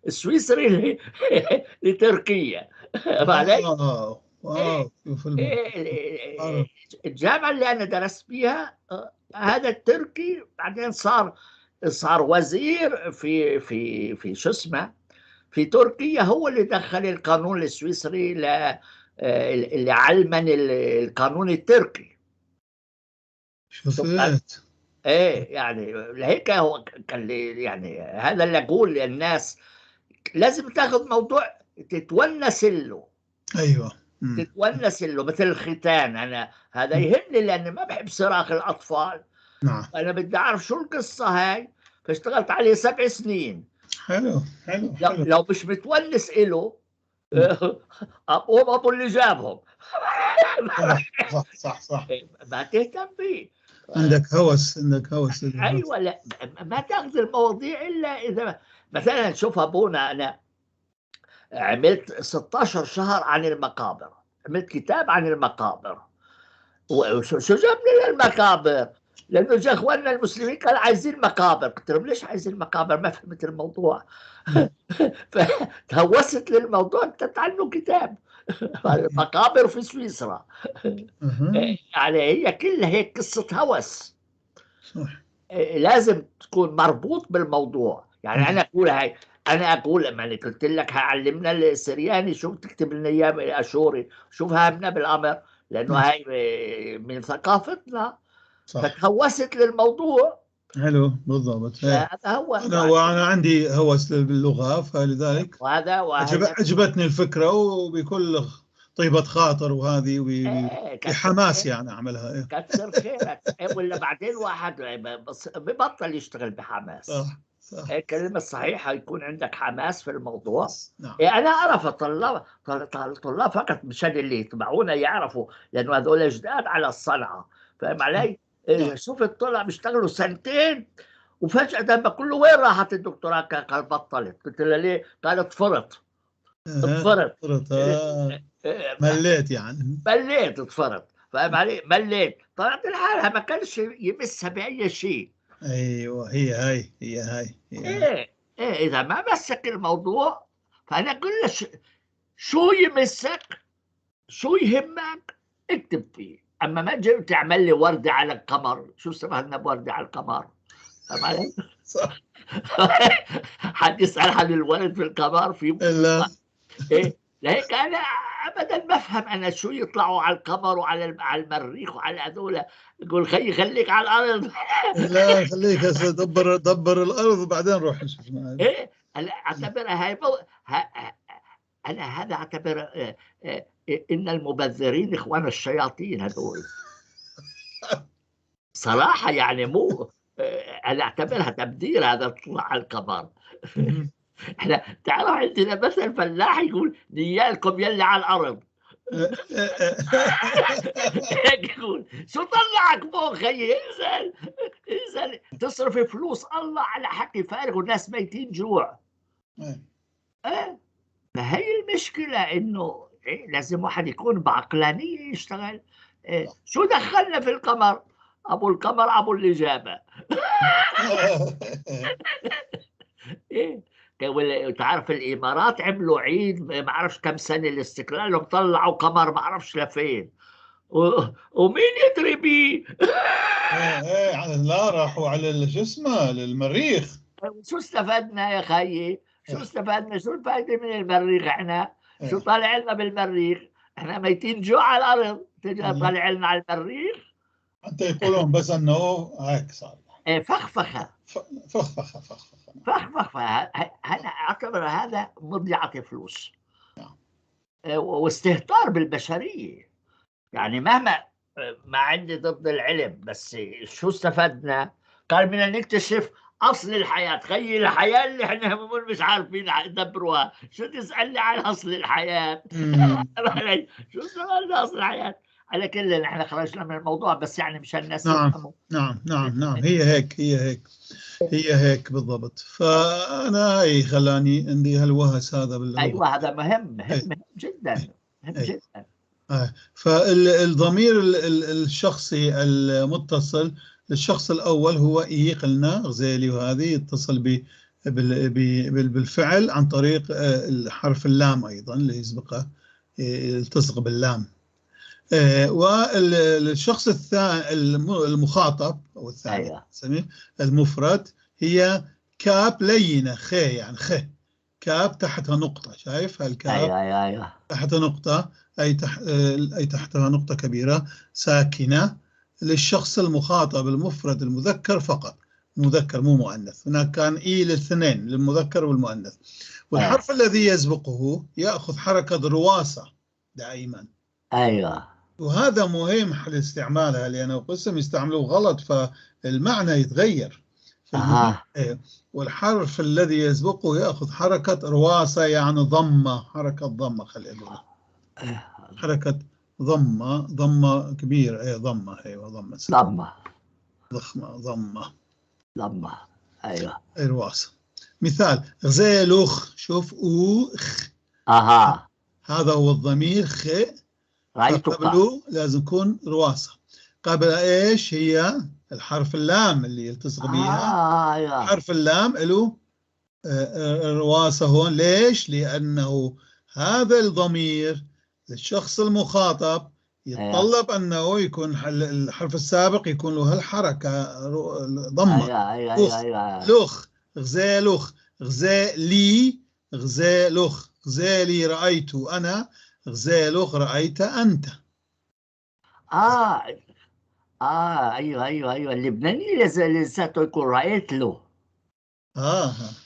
السويسري لتركيا. علي؟ wow. الجامعة اللي أنا درست فيها هذا التركي بعدين صار وزير في في في شو اسمه في تركيا، هو اللي دخل القانون السويسري اللي علمن القانون التركي. شفت؟ ايه يعني لهيك هو كان يعني هذا اللي اقول للناس، لازم تاخذ موضوع تتونس له. ايوه، تتونس له، مثل الختان. انا هذا يهمني لاني ما بحب صراخ الاطفال. نعم. انا بدي اعرف شو القصة هاي، فاشتغلت عليه 7 سنين. حلو حلو حلو. لو مش متونس له اقوم ابو اللي جابهم. صح صح صح. ما تهتم فيه. عندك هوس، عندك هوس. ايوه، لا ما تاخذ المواضيع الا اذا مثلا شوف ابونا، انا عملت 16 شهر عن المقابر، عملت كتاب عن المقابر. وشو جابني للمقابر؟ لانه جا اخواننا المسلمين قال عايزين مقابر، قلت لهم ليش عايزين مقابر؟ ما فهمت الموضوع. فتهوست للموضوع، كتبت عنه كتاب المقابر في سويسرا. يعني هي كلها هيك قصة هوس. صح. لازم تكون مربوط بالموضوع. يعني أنا أقول هاي، أنا أقول لما قلت لك علمنا السرياني شو بتكتب لنا إياه الأشوري، شو فهمنا بالأمر، لأنه هاي من ثقافتنا. صح. فتهوست للموضوع. حلو، بالضبط. هذا هو. وانا عندي هوس باللغة، فلذلك وهذا عجبتني الفكرة، وبكل طيبة خاطر وهذه وبحماس يعني اعملها. كتر خيرك. ولا بعدين واحد ببطل يشتغل بحماس. صح صح. الكلمة الصحيحة يكون عندك حماس في الموضوع. نعم. أنا أعرف طلاب فقط مشان اللي يتبعونا يعرفوا، لأنه هذول جداد على الصنعة، فاهم علي؟ نعم. شوف الطلاب بيشتغلوا سنتين وفجأة بقول له وين راحت الدكتوراه؟ قال بطلت. قلت له ليه؟ قال اطفرت. اطفرت. مليت يعني. مليت، اطفرت، فاهم علي؟ مليت، طلعت لحالها، ما كانش يمسها بأي شيء. ايوه، هي هاي هي هاي. ايه ايه، اذا ما مسك الموضوع فانا اقول له شو يمسك، شو يهمك، اكتب فيه. اما ما تجي تعمل لي ورده على القمر، شو استفدنا بورده على القمر؟ فاهم علي؟ صح. حد يسال عن الورد في القمر في لا. ايه، لهيك انا ابدا ما افهم انا شو يطلعوا على القمر وعلى على المريخ وعلى هذول. يقول خيي خليك على الارض. لا خليك هسه، دبر الارض وبعدين روح نشوف. ايه، اعتبرها هاي انا هذا اعتبر ان المبذرين اخوان الشياطين هذول صراحة. يعني مو انا اعتبرها تبذير هذا تطلع على القمر. احنا تعرف عندنا مثل فلاح يقول نيالكم يلي على الارض. يقول شو طلعك فوق خيي؟ انزل انزل، تصرف فلوس الله على حكي فارغ والناس ميتين جوع. ايه، فهي المشكلة انه إيه، لازم واحد يكون بعقلانيه يشتغل. إيه، شو دخلنا في القمر؟ ابو القمر ابو الاجابة. ايه، تعرف الامارات عملوا عيد ما اعرفش كم سنة الاستقلال، طلعوا قمر ما اعرفش لفين، ومين يدري بيه؟ ايه لا، راحوا على شو اسمه للمريخ. شو استفدنا يا خيي؟ شو استفدنا؟ شو الفائدة من المريخ احنا؟ شو طالع لنا بالمريخ؟ احنا ميتين جوع على الارض، طالع لنا على المريخ؟ حتى يقولون بس انه هيك صار. ايه، فخفخه فخفخه فخفخه فخفخه. انا اعتبر هذا مضيعة فلوس واستهتار بالبشرية. يعني مهما ما عندي ضد العلم، بس شو استفدنا؟ قال بدنا نكتشف اصل الحياة. تخيل الحياة اللي احنا مش عارفين ندبروها، شو تسالني عن اصل الحياة؟ شو استفدنا اصل الحياة؟ على كل نحن خرجنا من الموضوع، بس يعني مشان الناس نعم نعم نعم نعم، هي هيك هي هيك هي هيك بالضبط. فانا هي خلاني عندي هالوهس هذا باللغة. ايوه، هذا مهم مهم مهم جدا، مهم جدا. فالضمير الشخصي المتصل للشخص الاول هو اي، قلنا غزالي، وهذه يتصل بالفعل عن طريق الحرف اللام ايضا اللي يسبقه، يلتصق باللام. والشخص الثاني المخاطب او الثاني نسميه المفرد، هي كاب لينه خ، يعني خ كاب تحتها نقطة، شايف هالكاب؟ أيوة أيوة. تحتها نقطة، اي اي تحتها نقطة كبيرة ساكنة للشخص المخاطب المفرد المذكر فقط، مذكر مو مؤنث. هناك كان اي للاثنين، للمذكر والمؤنث. والحرف الذي يسبقه ياخذ حركة رواسه دائما. ايوه، وهذا مهم لاستعمالها، لأنه قسم يستعملوه غلط فالمعنى يتغير. والحرف الذي يسبقه يأخذ حركة رواسة، يعني ضمة، حركة ضمة، خلينا نقول حركة ضمة، ضمة كبيرة. ايه ضمة، ايوه ضمة، ضمة ضخمة، ضمة ضمة، ايوه رواسة. مثال غزيلوخ، شوف اوخ، اها، هذا هو الضمير خ، قبله لازم يكون رواسة. قبل ايش هي الحرف اللام اللي يلتصق بها. أيوة. حرف اللام له رواسة هون، ليش؟ لأنه هذا الضمير للشخص المخاطب يتطلب أنه يكون الحرف السابق يكون له هالحركة ضمة. أيوة. أيوة. لخ، غزالخ، غزالي، غزالخ، غزالي رأيت أنا، غزالخ رأيت أنت. ايوه ايوه ايوه، اللبناني لساته يقول رأيت له.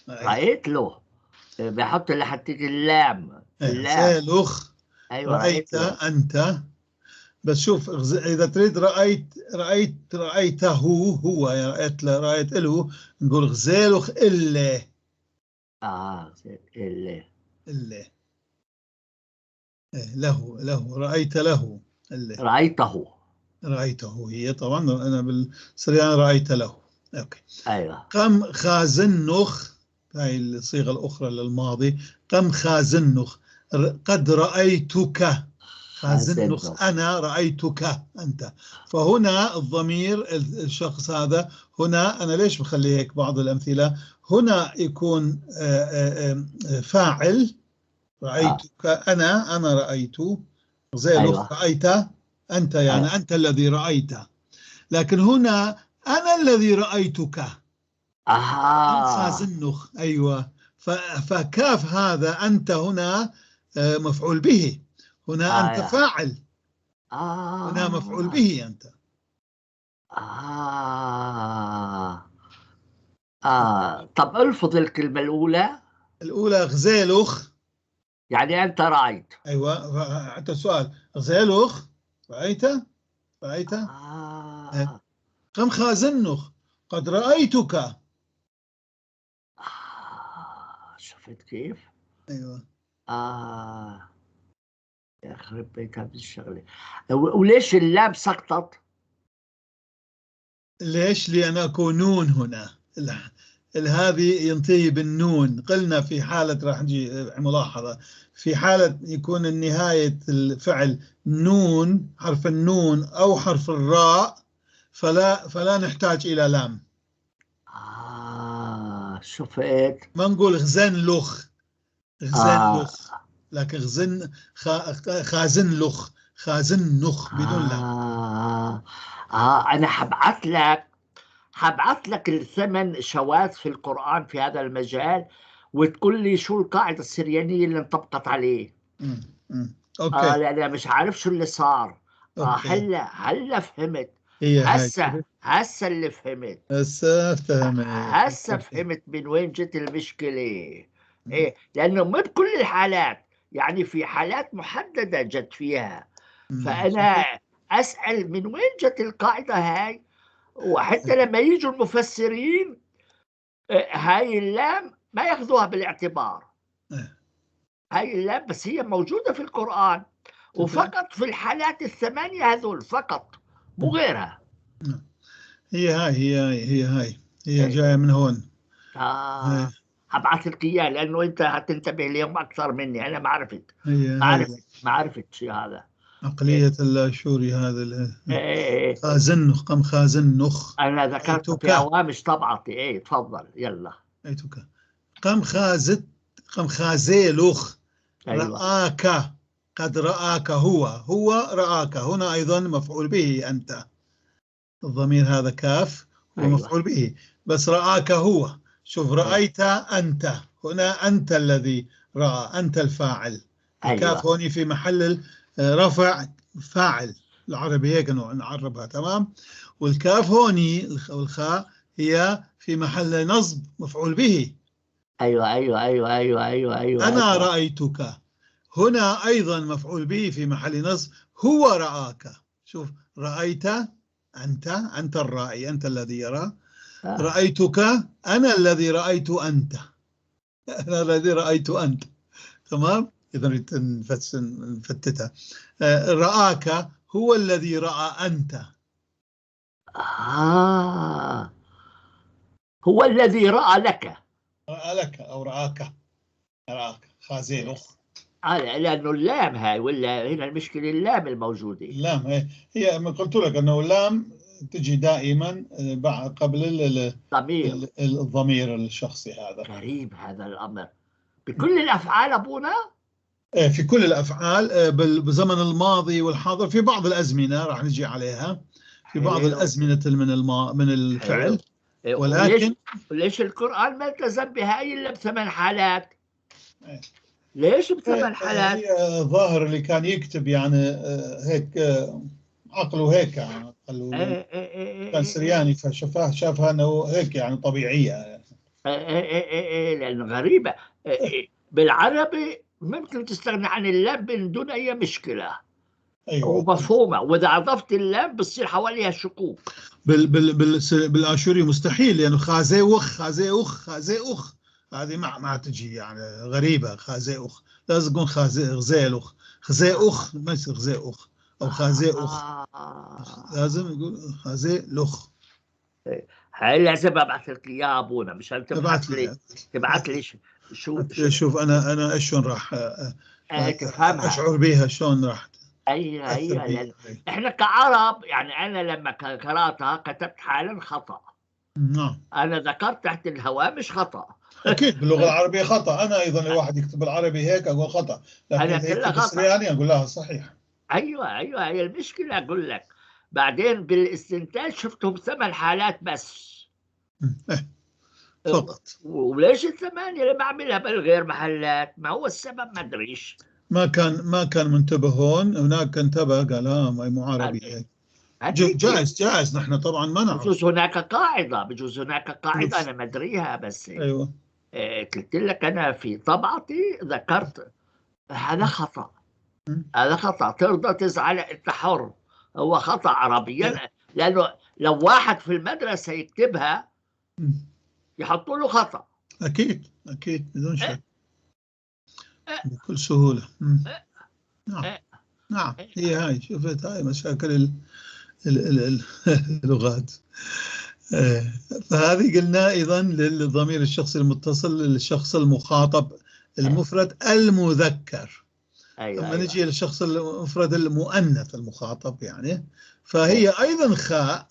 رأيت له، بحط لحتى اللام. اللام غزيلخ. ايوه، رأيت انت. بس شوف، اذا تريد رأيت رأيت رأيته هو، يعني رأيت رأيت له، نقول غزيلخ إلا. إلا. إلا، إيه، له له، رأيت له إلا. رأيته. رأيته هي طبعا، أنا بالسريان رأيت له. okay. ايوه. قم خازنخ، هاي الصيغة الأخرى للماضي. قم خازنخ، قد رأيتك. خازنخ، أنا رأيتك أنت. فهنا الضمير الشخص هذا هنا، أنا ليش بخلي هيك بعض الأمثلة؟ هنا يكون فاعل، رأيتك. أنا رأيت زي رأيت أنت، يعني أنت الذي رأيت. لكن هنا أنا الذي رأيتك. خازنخ، أيوة. فكاف هذا أنت هنا مفعول به، هنا أنت فاعل. هنا مفعول به أنت. طب الفظ الكلمة الأولى. الأولى غزيلخ، يعني أنت رأيت. أيوة، حتى السؤال غزيلخ، رأيت رأيت. قم خازنخ، قد رأيتك. شفت كيف؟ أيوة. يخرب بيت هذه الشغلة. وليش اللام سقطت؟ ليش؟ لأن أكو نون هنا. هذه ينتهي بالنون. قلنا في حالة، راح نجي ملاحظة، في حالة يكون النهاية الفعل نون، حرف النون أو حرف الراء، فلا نحتاج إلى لام. شفت؟ ما نقول غزن لخ، غزن لخ، لكن غزن خازن لخ، خازن نخ بدون لام. أنا حبعث لك الثمن شواذ في القرآن في هذا المجال، وتقول لي شو القاعدة السريانية اللي انطبقت عليه. okay. لا مش عارف شو اللي صار. هلا فهمت. هسه اللي فهمت. هسه فهمت. هسه فهمت من وين جت المشكلة. إيه، لأنه مو بكل الحالات، يعني في حالات محددة جت فيها. فأنا أسأل من وين جت القاعدة هاي، وحتى لما يجوا المفسرين هاي اللام ما ياخذوها بالاعتبار. هاي اللام بس هي موجودة في القرآن، وفقط في الحالات الثمانية هذول فقط، مو غيرها. هي هاي هي هاي هي هاي هي جاية من هون. هبعث لك اياه لانه انت هتنتبه ليهم اكثر مني، انا ما عرفت. ما عرفت شيء هذا. عقلية الاشوري هذا. خازنخ، قم خازنخ. انا ذكرت في هوامش طبعتي. ايه تفضل يلا. ايتك قم خازت، قم خازيلخ. أيوة. رآك، قد رآك، هو رآك. هنا أيضا مفعول به أنت، الضمير هذا كاف هو. أيوة. مفعول به، بس رآك هو. شوف، رأيت أنت، هنا أنت الذي رأى، أنت الفاعل. الكاف هون في محل رفع فاعل، العربي هيك نعربها، تمام. والكاف هوني والخاء هي في محل نصب مفعول به. ايوه ايوه ايوه ايوه ايوه ايوه. أنا أيوة. رأيتك، هنا أيضا مفعول به في محل نصب، هو رآك. شوف، رأيت أنت، أنت الرائي، أنت الذي يرى. رأيتك، أنا الذي رأيت أنت، أنا الذي رأيت أنت، تمام. إذا نفتتها. رآك هو الذي رأى أنت. هو الذي رأى لك. رأى لك أو رآك، رآك خازيلخ. لأنه اللام هاي، ولا هنا المشكلة اللام الموجودة. اللام هي ما قلت لك أنه اللام تجي دائما قبل الضمير الشخصي هذا. غريب هذا الأمر بكل الأفعال أبونا؟ في كل الأفعال بزمن الماضي والحاضر، في بعض الأزمنة راح نجي عليها، في بعض الأزمنة من الفعل. ولكن ليش القرآن ما التزم بهاي إلا بثمان حالات؟ ليش بثمان حالات؟ هي ظاهر اللي كان يكتب يعني هيك عقله هيك يعني، قالوا إيه إيه إيه كان إيه سرياني فشافها، شافها انه هيك يعني طبيعية يعني. إيه إيه إيه إيه، لأنه غريبة. إيه إيه، بالعربي ممكن تستغني عن اللام من دون أي مشكلة. ايوه. ومفهومة، وإذا أضفت اللام بتصير حواليها شكوك. بال بال بال بالاشوري مستحيل، لانه خازي وخ خازي اخ خازي اخ، هذه ما تجي يعني، غريبة. خازي اخ لازم تكون خازي غزيل اخ، خزي اخ، ما يصير خزي اخ او خازي اخ. لازم يقول خازي لخ. هاي لازم ابعث لك اياها ابونا مشان تبعت تبعث لي، لي تبعث لي شو شوف انا شلون راح تفهمها. اشعر بيها، شلون راح ايوه تاثر ايوه، بيها. لأن احنا كعرب يعني انا لما قراتها كتبت حالا خطا. نعم. انا ذكرت تحت الهوامش خطا. اكيد باللغة العربية خطا، انا ايضا الواحد يكتب بالعربي هيك اقول خطا، لكن أنا اذا كلها يكتب خطأ. بالسرياني اقول لها صحيح. ايوه ايوه، هي المشكلة اقول لك. بعدين بالاستنتاج شفتهم 8 حالات بس. إيه، فقط. وليش الثمانية لما اعملها بالغير محلات؟ ما هو السبب؟ ما ادريش. ما كان منتبه هون، هناك انتبه قال ما هي مو عربي هيك. جائز جائز، نحن طبعا ما نعرف. بجوز هناك قاعدة، بجوز هناك قاعدة بس. أنا ما أدريها، بس ايوه. قلت لك أنا في طبعتي ذكرت هذا خطأ، هذا خطأ، ترضى تزعل أنت حر، هو خطأ عربيا، لأنه لو واحد في المدرسة يكتبها يحطوا له خطأ. اكيد اكيد بدون شك، بكل سهولة. نعم نعم، هي هاي، شفت هاي مشاكل اللغات. فهذه قلنا ايضا للضمير الشخصي المتصل للشخص المخاطب المفرد المذكر. لما نجي للشخص المفرد المؤنث المخاطب يعني، فهي ايضا خاء.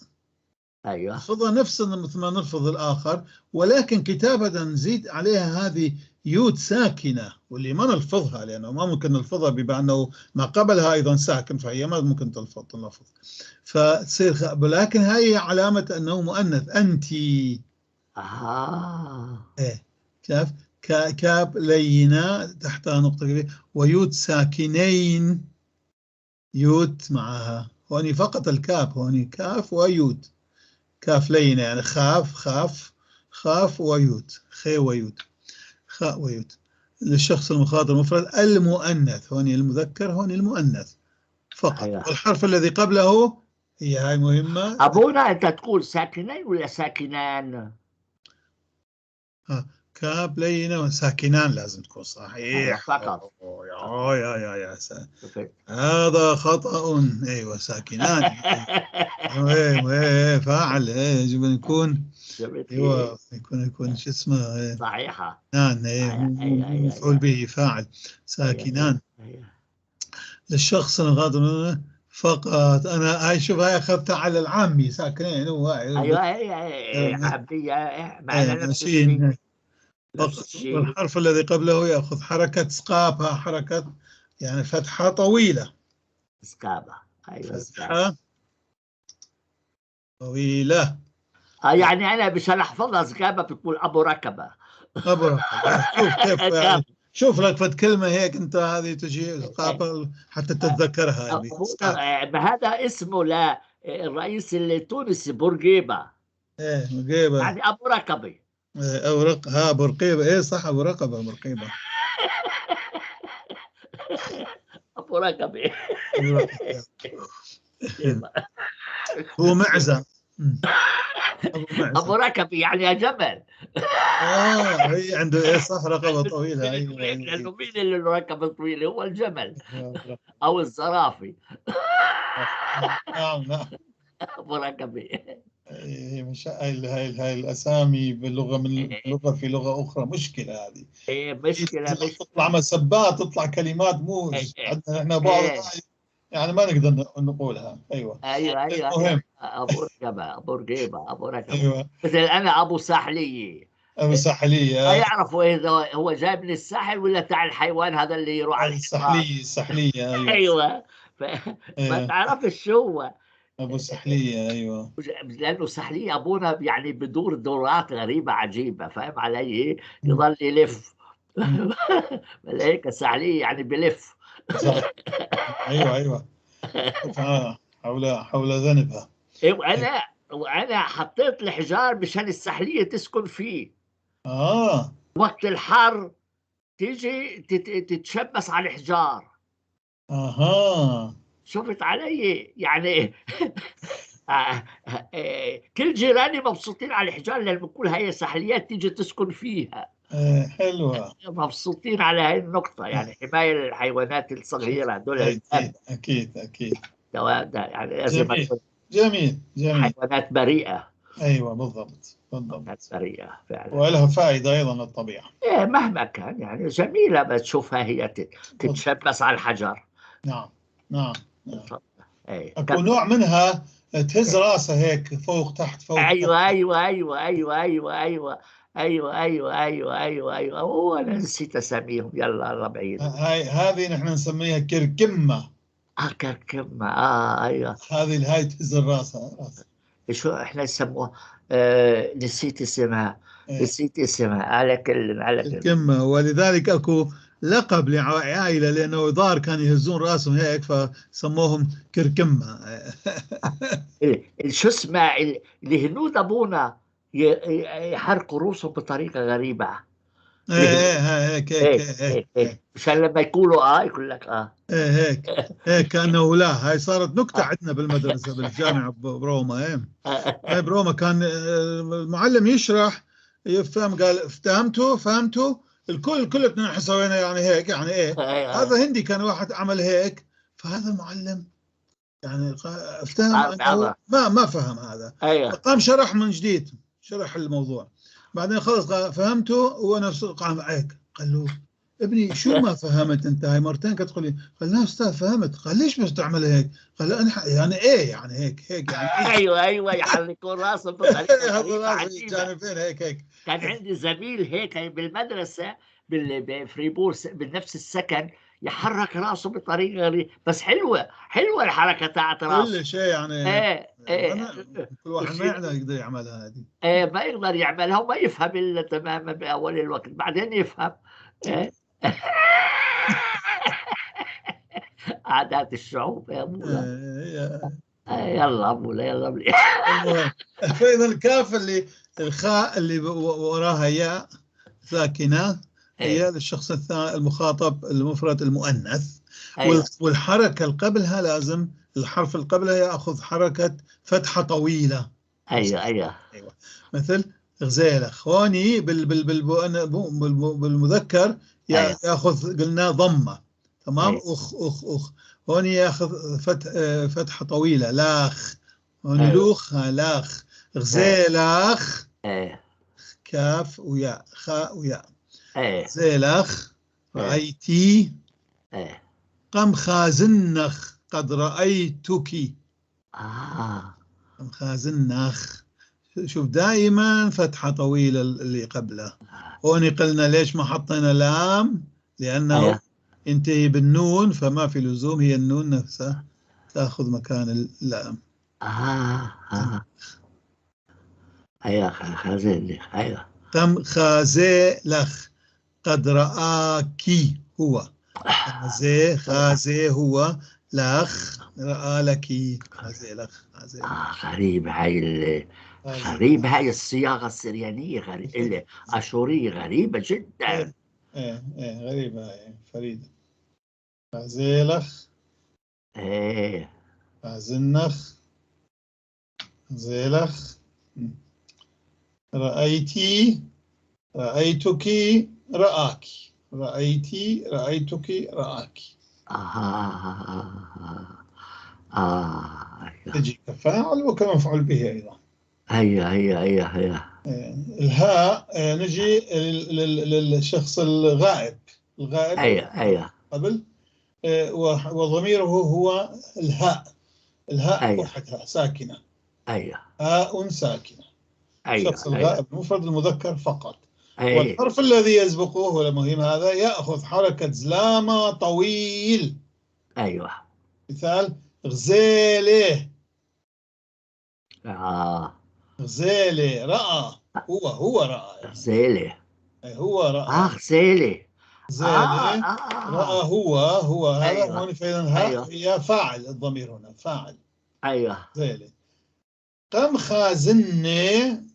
نلفظها نفس مثل ما نلفظ الآخر، ولكن كتابة نزيد عليها هذه يود ساكنة، واللي ما نلفظها لأنه ما ممكن نلفظها بما أنه ما قبلها أيضا ساكن، فهي ما ممكن تلفظ، فتصير ولكن هي علامة أنه مؤنث. أنت. إيه كاف كاب لينة تحتها نقطة كبيرة ويود ساكنين، يود معها هوني فقط الكاف، هوني كاف ويود، كاف لينة يعني خاف خاف خاف ويود، خي ويود، خاء ويود. للشخص المخاطب المفرد المؤنث، هوني المذكر هوني المؤنث فقط. والحرف الذي قبله هي هاي مهمة. أبونا أنت تقول ساكنين ولا ساكنان؟ كاب لينة ساكنان لازم تكون صحيح. فقط. يا يا يا يا هذا خطأ. أيوة ساكنان. إيه إيه فاعل، إيه يجب أن يكون. أيوة يكون شو اسمه، إيه. صحيحة. نان، إيه، مفعول به فاعل ساكنان. للشخص الغاضب فقط. أنا هاي شوف هاي أخذتها على العامي ساكنين هو. أيوة أيوة عامية معنا نفس الشيء. والحرف الذي قبله يأخذ حركة سقابها، حركة يعني فتحة طويلة. سقابة، أيوة فتحة طويلة. يعني أنا مشان أحفظها سقابة بتقول أبو ركبة. أبو ركبة، شوف كيف يعني، شوف لك فد كلمة هيك أنت هذه تجي سقابة حتى تتذكرها. يعني هذا اسمه للرئيس التونسي بورقيبة. إيه بورقيبة يعني أبو ركبة. أو رق ها برقيبة، إيه صح، أبو رقبة برقيبة. أبو رقبة. هو معزة. أبو ركبة يعني يا جمل. هي عنده إيه صح، رقبة طويلة. أيوة. لأنه مين اللي له رقبة طويلة؟ هو الجمل أو الزرافة. نعم نعم. أبو ركبة. هي مش هاي الاسامي باللغة من لغة في لغة اخرى، مشكلة هذه. ايه مشكلة، تطلع مسبات، تطلع كلمات مو عندنا احنا بعض يعني ما نقدر نقولها. ايوه ايوه ايوه. المهم ابو رقبة، ابو رقيبه، ابو رقبة. ايوه مثل انا ابو ساحليه. ابو ساحليه، ما يعرفوا اذا هو جاي من الساحل ولا تاع الحيوان هذا اللي يروح على الساحلية، الساحلية. ايوه ايوه، ما تعرفش شو هو ابو سحلية. ايوه لانه سحلية ابونا يعني بدور دورات غريبة عجيبة، فاهم علي؟ يظل يلف هيك سحلية يعني بلف. صح. ايوه ايوه. حول ذنبها. إيه، وأنا حطيت الحجار مشان السحلية تسكن فيه. وقت الحر تيجي تتشبث على الحجار. شفت علي يعني؟ كل جيراني مبسوطين على الحجار لأن بقول هي سحليات تيجي تسكن فيها. حلوة. مبسوطين على هاي النقطة، يعني حماية للحيوانات الصغيرة هدول. أكيد أكيد أكيد. يعني لازم جميل جميل جميل. حيوانات بريئة. أيوة بالضبط بالضبط. بريئة فعلا، ولها فائدة أيضا للطبيعة. إيه مهما كان يعني جميلة ما تشوفها هي تتشبث على الحجر. نعم نعم نعم. إيه. أكو نوع منها تهز راسها هيك فوق تحت فوق. أيوة تحت. أيوة أيوة أيوة أيوة أيوة أيوة أيوة أيوة أيوة أيوة. أوه أنا نسيت أساميهم، يلا الله بعيد. هاي هذه نحن نسميها كركمة. كركمة. أيوة. هذه الهاي تهز الراس. شو إحنا نسموها؟ نسيت اسمها. إيه. نسيت اسمها. على كل، على كل. كركمة. ولذلك أكو لقب لعائلة لأنه ظاهر كانوا يهزون راسهم هيك فسموهم كركمة. شو اسمه الهنود أبونا يحرقوا رؤوسهم بطريقة غريبة. إيه، إيه، هيك، هيك، إيه، هيك، إيه، هيك. إيه. مشان لما يقولوا يقول لك إيه، هيك، هيك كأنه لا. هاي صارت نكتة عندنا بالمدرسة بالجامعة بروما. إيه. هاي بروما كان المعلم يشرح يفهم، قال فهمتوا؟ فهمتوا؟ الكل كلنا نحن سوينا يعني هيك، يعني إيه. هذا هندي كان واحد عمل هيك، فهذا المعلم يعني افتهم أنه ما فهم هذا. قام شرح من جديد، شرح الموضوع. بعدين خلص قال فهمته، هو نفسه قام هيك قال له ابني شو ما فهمت انت؟ هاي مرتين كنت تقول لي. قال لا استاذ فهمت. قال ليش بس تعمل هيك؟ قال لا، أنا يعني ايه، يعني هيك، هيك يعني إيه. ايوه، ايوه، يحركون راسهم بطريقه هذا غريبة راسه عجيبة. جانبين هيك، هيك. كان عندي زميل هيك بالمدرسه بفريبور بنفس السكن، يحرك راسه بطريقه غريبه، بس حلوه، حلوه الحركه تاعت راسه. كل شيء يعني. إيه، إيه. أنا كل واحد ما يقدر يعملها هذه. إيه، ما يقدر يعملها وما يفهم الا تماما باول الوقت، بعدين يفهم. إيه. عادات الشعوب يا مولا. إيه، إيه، يلا مولا، يلا مولا. فإذا الكاف اللي الخاء اللي وراها ياء ساكنة هي للشخص المخاطب المفرد المؤنث. والحركة اللي قبلها لازم الحرف اللي قبلها يأخذ حركة فتحة طويلة. أيوة، أيوة. أيوة. مثل غزيلة خوني بالمذكر يأخذ قلنا ضمة. تمام؟ أخ، أخ، أخ. هون يأخذ فتحة طويلة. لاخ. هون لوخ، لاخ. غزيلخ. كاف وياء، خاء وياء. غزيلخ. رأيتي. قم خازنخ قد رأيتك. قم خازنخ. شوف دائما فتحة طويلة اللي قبله. هون قلنا ليش ما حطينا لام؟ لأنه ينتهي بالنون، فما في لزوم، هي النون نفسها تأخذ مكان اللام. أيوة، خازنخ. أيوة. قم خازلخ قد رآك هو. خازي هو لخ رأى لك. خازلخ، خازلخ. غريب هاي غريب هاي الصياغة السريانية، الأشورية غريبة جدا. إيه، إيه، إيه، غريبة هاي، فريدة. خازلخ. خازنخ. خازلخ. رأيتي، رأيتك، رآك. رأيتي، رأيتك، رآك. تجي كفاعل وكمفعول به أيضا. أيوة، أيوة، أيوة، أيوة. الهاء، نجي للشخص الغائب. الغائب أيوة، أيوة. قبل، وضميره هو الهاء. الهاء وحدها ساكنة. هاء ساكنة. الشخص الغائب المفرد المذكر فقط. والحرف الذي يسبقه هو المهم، هذا يأخذ حركة زلامة طويل. مثال غزالة. غزالة رأى، هو رأى. غزالة. أي هو رأى. غزالة. غزالة. رأى هو هذا. هون فإذا هاء هي فاعل، الضمير هنا فاعل. ايوه. غزالة. قم خازني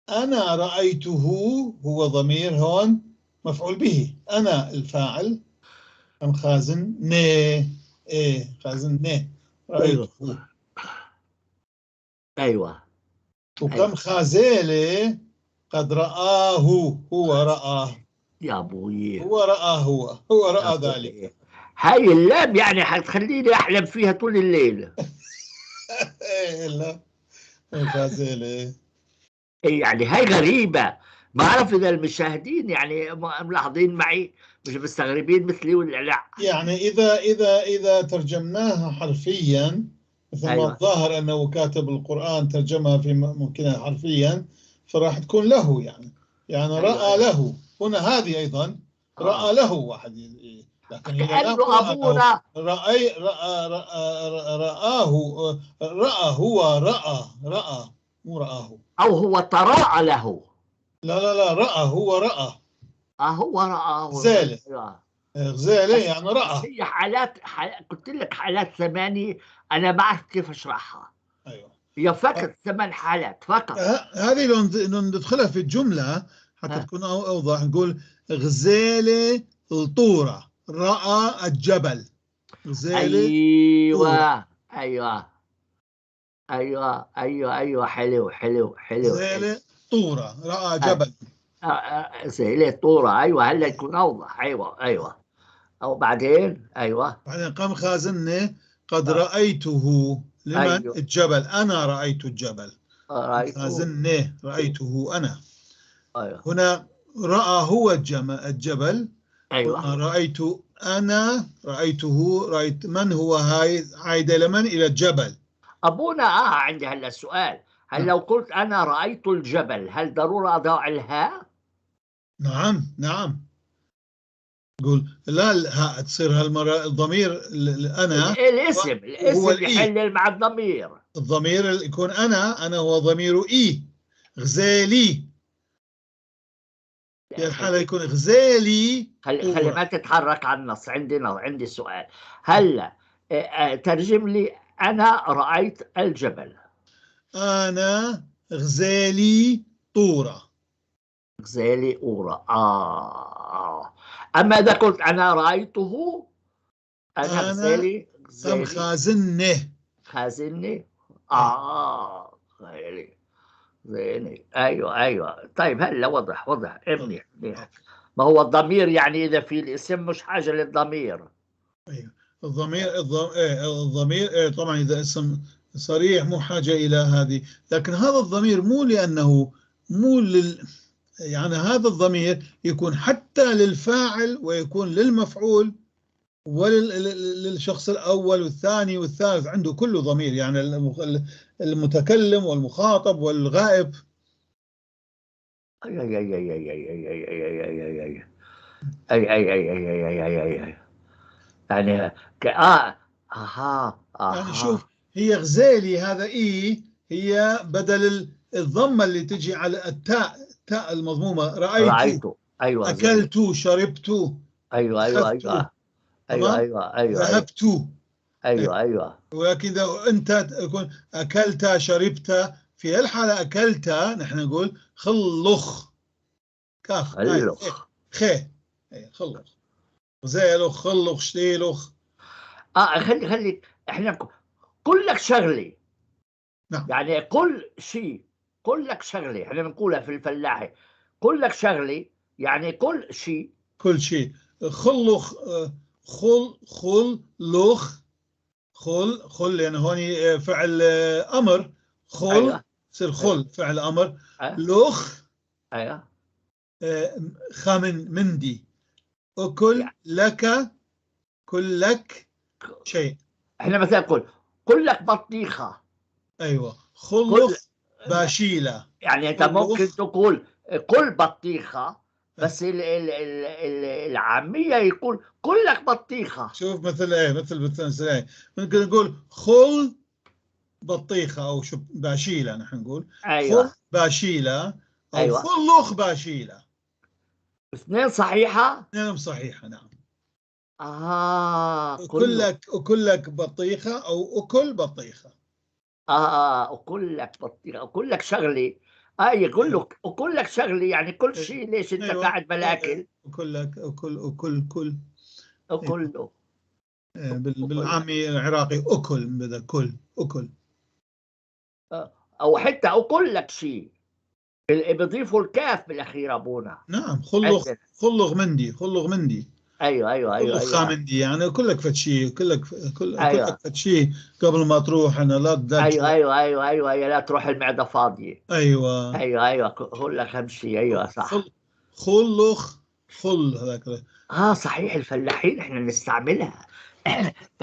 أنا رأيته، هو ضمير هون مفعول به، أنا الفاعل. قم خازني، إيه خازني رأيته. ايوه. وقم خازيلي قد رآه، هو رآه. يا ابوي، هو رآه، هو رأى ذلك. هاي اللام يعني حتخليني احلم فيها طول الليل. ايه لا خازيلي، يعني هاي غريبة، ما أعرف إذا المشاهدين يعني ملاحظين معي، مش مستغربين مثلي ولا لا. يعني إذا ترجمناها حرفيا مثل ما أيوة. الظاهر أنه كاتب القرآن ترجمها في ممكنها حرفيا، فراح تكون له، يعني أيوة. رأى له. هنا هذه أيضا رأى له واحد، لكن هي لا كأنه رأى له. أبونا رأي رأى رأى رآه، رأى هو رأى، رأى مو رآه، أو هو تراءى له. لا لا لا، رأى هو رأى. هو رآه. غزالة. أيوة. غزالة يعني رأى. هي حالات، قلت لك حالات 8، أنا ما عرفت كيف أشرحها. أيوة. هي فقط 8 حالات فقط. هذه لو ندخلها في الجملة حتى تكون أوضح، نقول غزالة الطورة رأى الجبل. غزالة. أيوة. أيوة. أيوة. أيوة. أيوة. حلو، حلو، حلو، حلو. غزالة طورة رأى جبل. غزالة طورة. أيوة، هلا يكون أوضح. أيوة، أيوة. أو بعدين، أيوة. بعدين قام خازني قد رأيته. لمن؟ أيوة. الجبل. أنا رأيت الجبل. رأيته. خازني رأيته أنا. أيوة. هنا رأى هو الجبل. أيوة. هنا رأيت أنا، رأيته، رأيت من هو؟ هاي عايدة لمن؟ إلى الجبل. أبونا، عندي هلا سؤال. هل لو قلت أنا رأيت الجبل، هل ضرورة أضع الهاء؟ نعم، نعم. قول لا، الهاء تصير هالمرة الضمير أنا. الاسم هو الإي. يحلل مع الضمير. الضمير يكون أنا، أنا هو ضمير إي. غزالي. في الحالة يكون غزالي. خلي ما تتحرك عن النص. عندي سؤال. هلا، ترجم لي أنا رأيت الجبل. أنا غزالي طورة. غزالي أورا. أما إذا قلت أنا رأيته، أنا أنا غزالي. أم خازنه. خازني؟ غزالي. غزالي. أيوة، أيوة. طيب هلا وضح. منيح، منيح. ما هو الضمير يعني إذا في الاسم مش حاجة للضمير. أيوة. الضمير، طبعا إذا اسم صريح مو حاجة إلى هذه، لكن هذا الضمير مو لأنه مو لل، يعني هذا الضمير يكون حتى للفاعل ويكون للمفعول وللشخص الأول والثاني والثالث، عنده كله ضمير، يعني المتكلم والمخاطب والغائب. أي، أي، أي، أي، أي، أي، أي، أي، أي، أي، أي، أي. أي، أي، أي، أي، أي، أي، أي، أي. يعني أها، أها. يعني شوف، هي غزالي هذا إي، هي بدل الضمة اللي تجي على التاء، التاء المضمومة. رأيت. رأيته. أيوة، غزالي. أكلت، شربت. أيوة، أيوة، أخذت. أيوة. أيوة، تمام؟ أيوة، أيوة، أيوة. ذهبت. أيوة، أيوة. ولكن إذا أنت تكون أكلت، شربت، في الحالة أكلت نحن نقول خلخ. كاف. خلخ. خي. إيه، خلخ. زيلخ، خلخ، شتيلخ. خلي إحنا قل لك شغلة. نعم. يعني كل شيء، قل لك شغلة، إحنا بنقولها في الفلاحة، قل لك شغلة يعني كل شيء. كل شيء. خلخ، خل، خل، لخ، خل، خل، يعني هون فعل أمر. خل، يصير خل فعل أمر. لخ، خامن مندي. أكل لك، كل لك شيء. إحنا مثلا نقول قل لك بطيخة. أيوة. خلخ باشيلة. يعني أنت خلخ. ممكن تقول قل بطيخة، بس العامية يقول قل لك بطيخة. شوف مثل إيه، مثل إيه. ممكن نقول خل بطيخة أو شو باشيلة، نحن نقول. خل باشيلة أو خلخ باشيلة. اثنين صحيحة؟ اثنين صحيحة، نعم. كله. اكلك اكلك بطيخه او اكل بطيخه. اكل لك بطيخه، اكل لك شغله. يقول لك اكل لك شغله، يعني كل شيء. ليش انت قاعد بلا اكل؟ اكلك اكل اكل كل. اكله. بالعامي العراقي اكل بدل كل، اكل. او حتى اكل لك شيء، بيضيفوا الكاف بالاخير ابونا. نعم، خلغ خلغ مندي، خلغ مندي. ايوه. خامندي، يعني كلك فتشي، كلك كل كلك فتشي قبل ما تروح. انا لا ايوه، لا تروح المعدة فاضية. ايوه، كلك همشي. ايوه صح. خلخ خل هذاك. صحيح، الفلاحين احنا نستعملها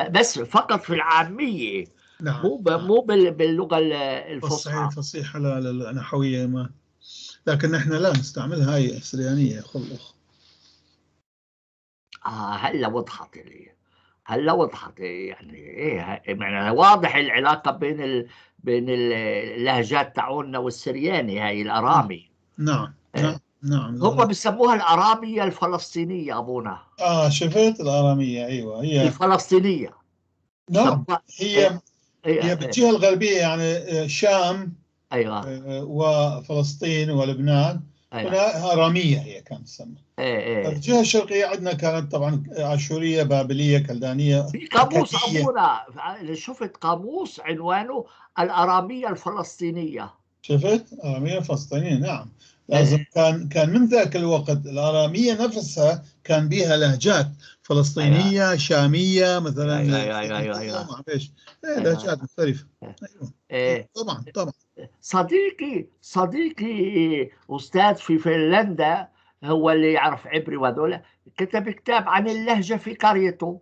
بس فقط في العامية. نعم. مو باللغة الفصحى. فصيحة لا نحوية ما، لكن احنا لا نستعملها، هاي سريانيه خلخ. هلا وضحت لي، هلا وضحت يعني ايه يعني واضح العلاقة بين اللهجات تاعونا والسرياني، هاي الارامي. نعم. نعم نعم. هم بيسموها الاراميه الفلسطينية ابونا. شفت الاراميه؟ ايوه، هي الفلسطينية. نعم، هي هي بالجهة الغربية، يعني الشام. ايوه. وفلسطين ولبنان. أيوة. هنا اراميه هي كانت تسمى. ايه. الجهة الشرقية عندنا كانت طبعا اشوريه، بابليه، كلدانيه. في قاموس ابونا، شفت قاموس عنوانه الاراميه الفلسطينية. شفت؟ اراميه فلسطينية، نعم. لازم كان من ذاك الوقت الاراميه نفسها كان بها لهجات فلسطينية. أيوة. شامية مثلا. ايوه. ما اعرف ايش، لهجات مختلفة. ايوه. إيه. طبعا. صديقي استاذ في فنلندا، هو اللي يعرف عبري وهذول، كتب كتاب عن اللهجة في قريته.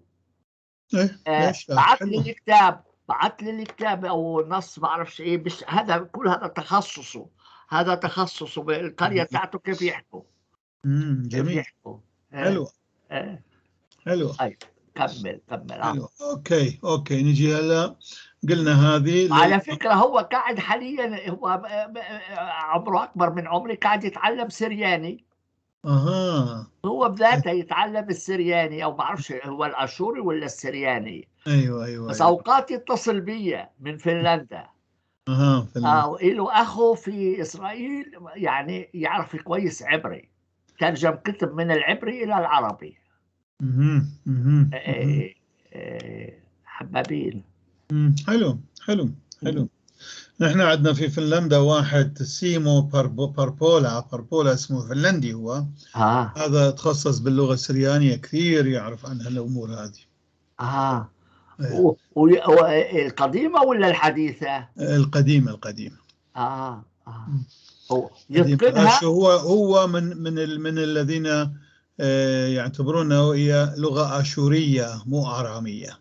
إيه؟ بعت لي الكتاب، بعت لي الكتاب او نص ما اعرفش ايه، بس هذا كل هذا تخصصه، هذا تخصصه بالقريه تاعته كيف يحكوا. جميل. كيف يحكوا. حلو. حلو. طيب كمل. حلو. okay نجي هلا، قلنا هذه على فكرة هو قاعد حاليا، هو عمره اكبر من عمري، قاعد يتعلم سرياني. هو بذاته يتعلم السرياني، او ما بعرفش هو الاشوري ولا السرياني. ايوه. بس اوقات يتصل بي من فنلندا. فنلندا. وله اخو في اسرائيل، يعني يعرف كويس عبري، ترجم كتب من العبري الى العربي. حبابين. حلو حلو حلو. نحن عندنا في فنلندا واحد سيمو باربولا اسمه، فنلندي هو. هذا تخصص باللغة السريانية كثير، يعرف عن هالأمور هذه. القديمة ولا الحديثة؟ القديمة. هو يتقنها. هو من الذين يعتبرونه هي لغة آشورية مو آرامية.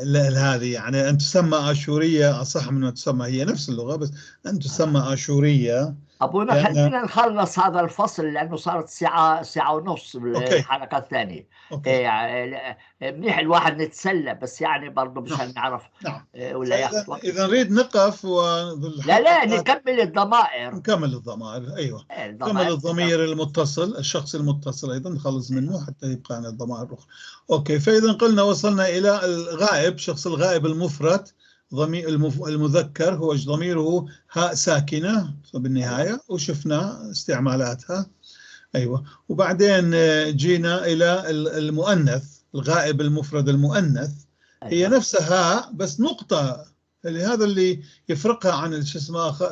لا هذه يعني أن تسمى آشورية أصح من أن تسمى، هي نفس اللغة بس أن تسمى آشورية. أبونا خلينا نخلص هذا الفصل لأنه صارت ساعة ونص بالحلقة الثانية. يعني منيح الواحد نتسلى بس يعني برضه مشان نعرف. نعم. ولا ياخذ وقت. إذا نريد نقف لا نكمل الضمائر. نكمل الضمائر، أيوة. نكمل الضمير المتصل، الشخص المتصل أيضا نخلص منه حتى يبقى عن الضمائر الأخرى. أوكي، فإذا قلنا وصلنا إلى الغائب، شخص الغائب المفرد، ضمير المذكر هو ضميره هاء ساكنة بالنهاية، وشفنا استعمالاتها. أيوة. وبعدين جينا إلى المؤنث، الغائب المفرد المؤنث. أيوة. هي نفسها هاء بس نقطة، اللي هذا اللي يفرقها عن شو اسمه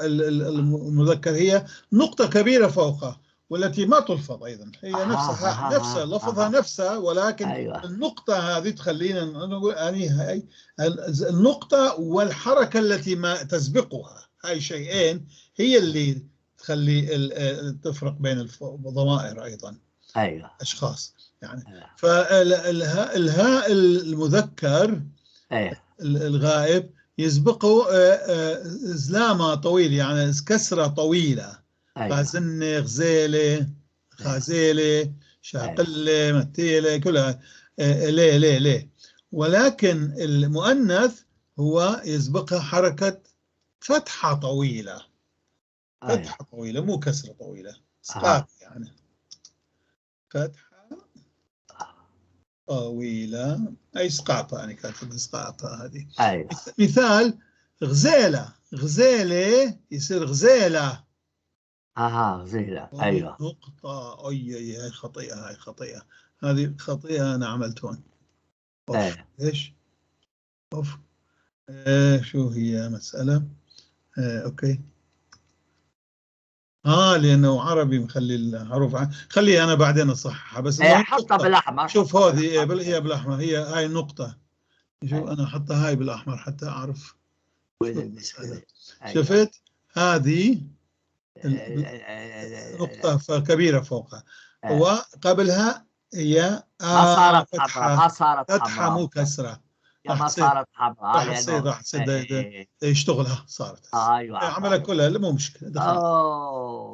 المذكر، هي نقطة كبيرة فوقها والتي ما تلفظ أيضا، هي نفسها هاء، نفسها لفظها نفسها، ولكن أيوة. النقطة هذه تخلينا نقول أني هاي النقطة والحركة التي ما تسبقها، هاي شيئين هي اللي تخلي تفرق بين الضمائر أيضا. أيوة. أشخاص يعني. أيوة. فالهاء المذكر. أيوة. الغائب يسبقه زلامة طويلة، يعني كسرة طويلة. أيوة. خازنة، غزالة، خازيلة، شاقلة، متيلة، كلها ليه ليه ليه. ولكن المؤنث هو يسبقها حركة فتحة طويلة. أيوة. فتحة طويلة مو كسرة طويلة، اسقاط يعني فتحة. طويلة، أي سقاطة، يعني كاتب سقاطة هذه. أيوة. مثال غزالة، غزالة يصير غزالة. غزيلة. أيوة. نقطة. أي أي هاي خطيئة، هاي خطيئة، هذه خطيئة أنا عملت هون. أوف. إيش؟ أوف. شو هي مسألة؟ okay. لأنه عربي مخلي الحروف خلي أنا بعدين أصححها، بس حطها بالأحمر. شوف هذه هي بالأحمر، هي هاي النقطة. شوف أنا أحطها هاي بالأحمر حتى أعرف. أيوة. شفت؟ هذه نقطة كبيرة فوقها. وقبلها هي ما صارت حمراء، ما صارت فتحة مو كسرة. ما صارت حمراء، راح تصير، راح تصير يشتغلها، صارت. ايوه عملها كلها، مو مشكلة،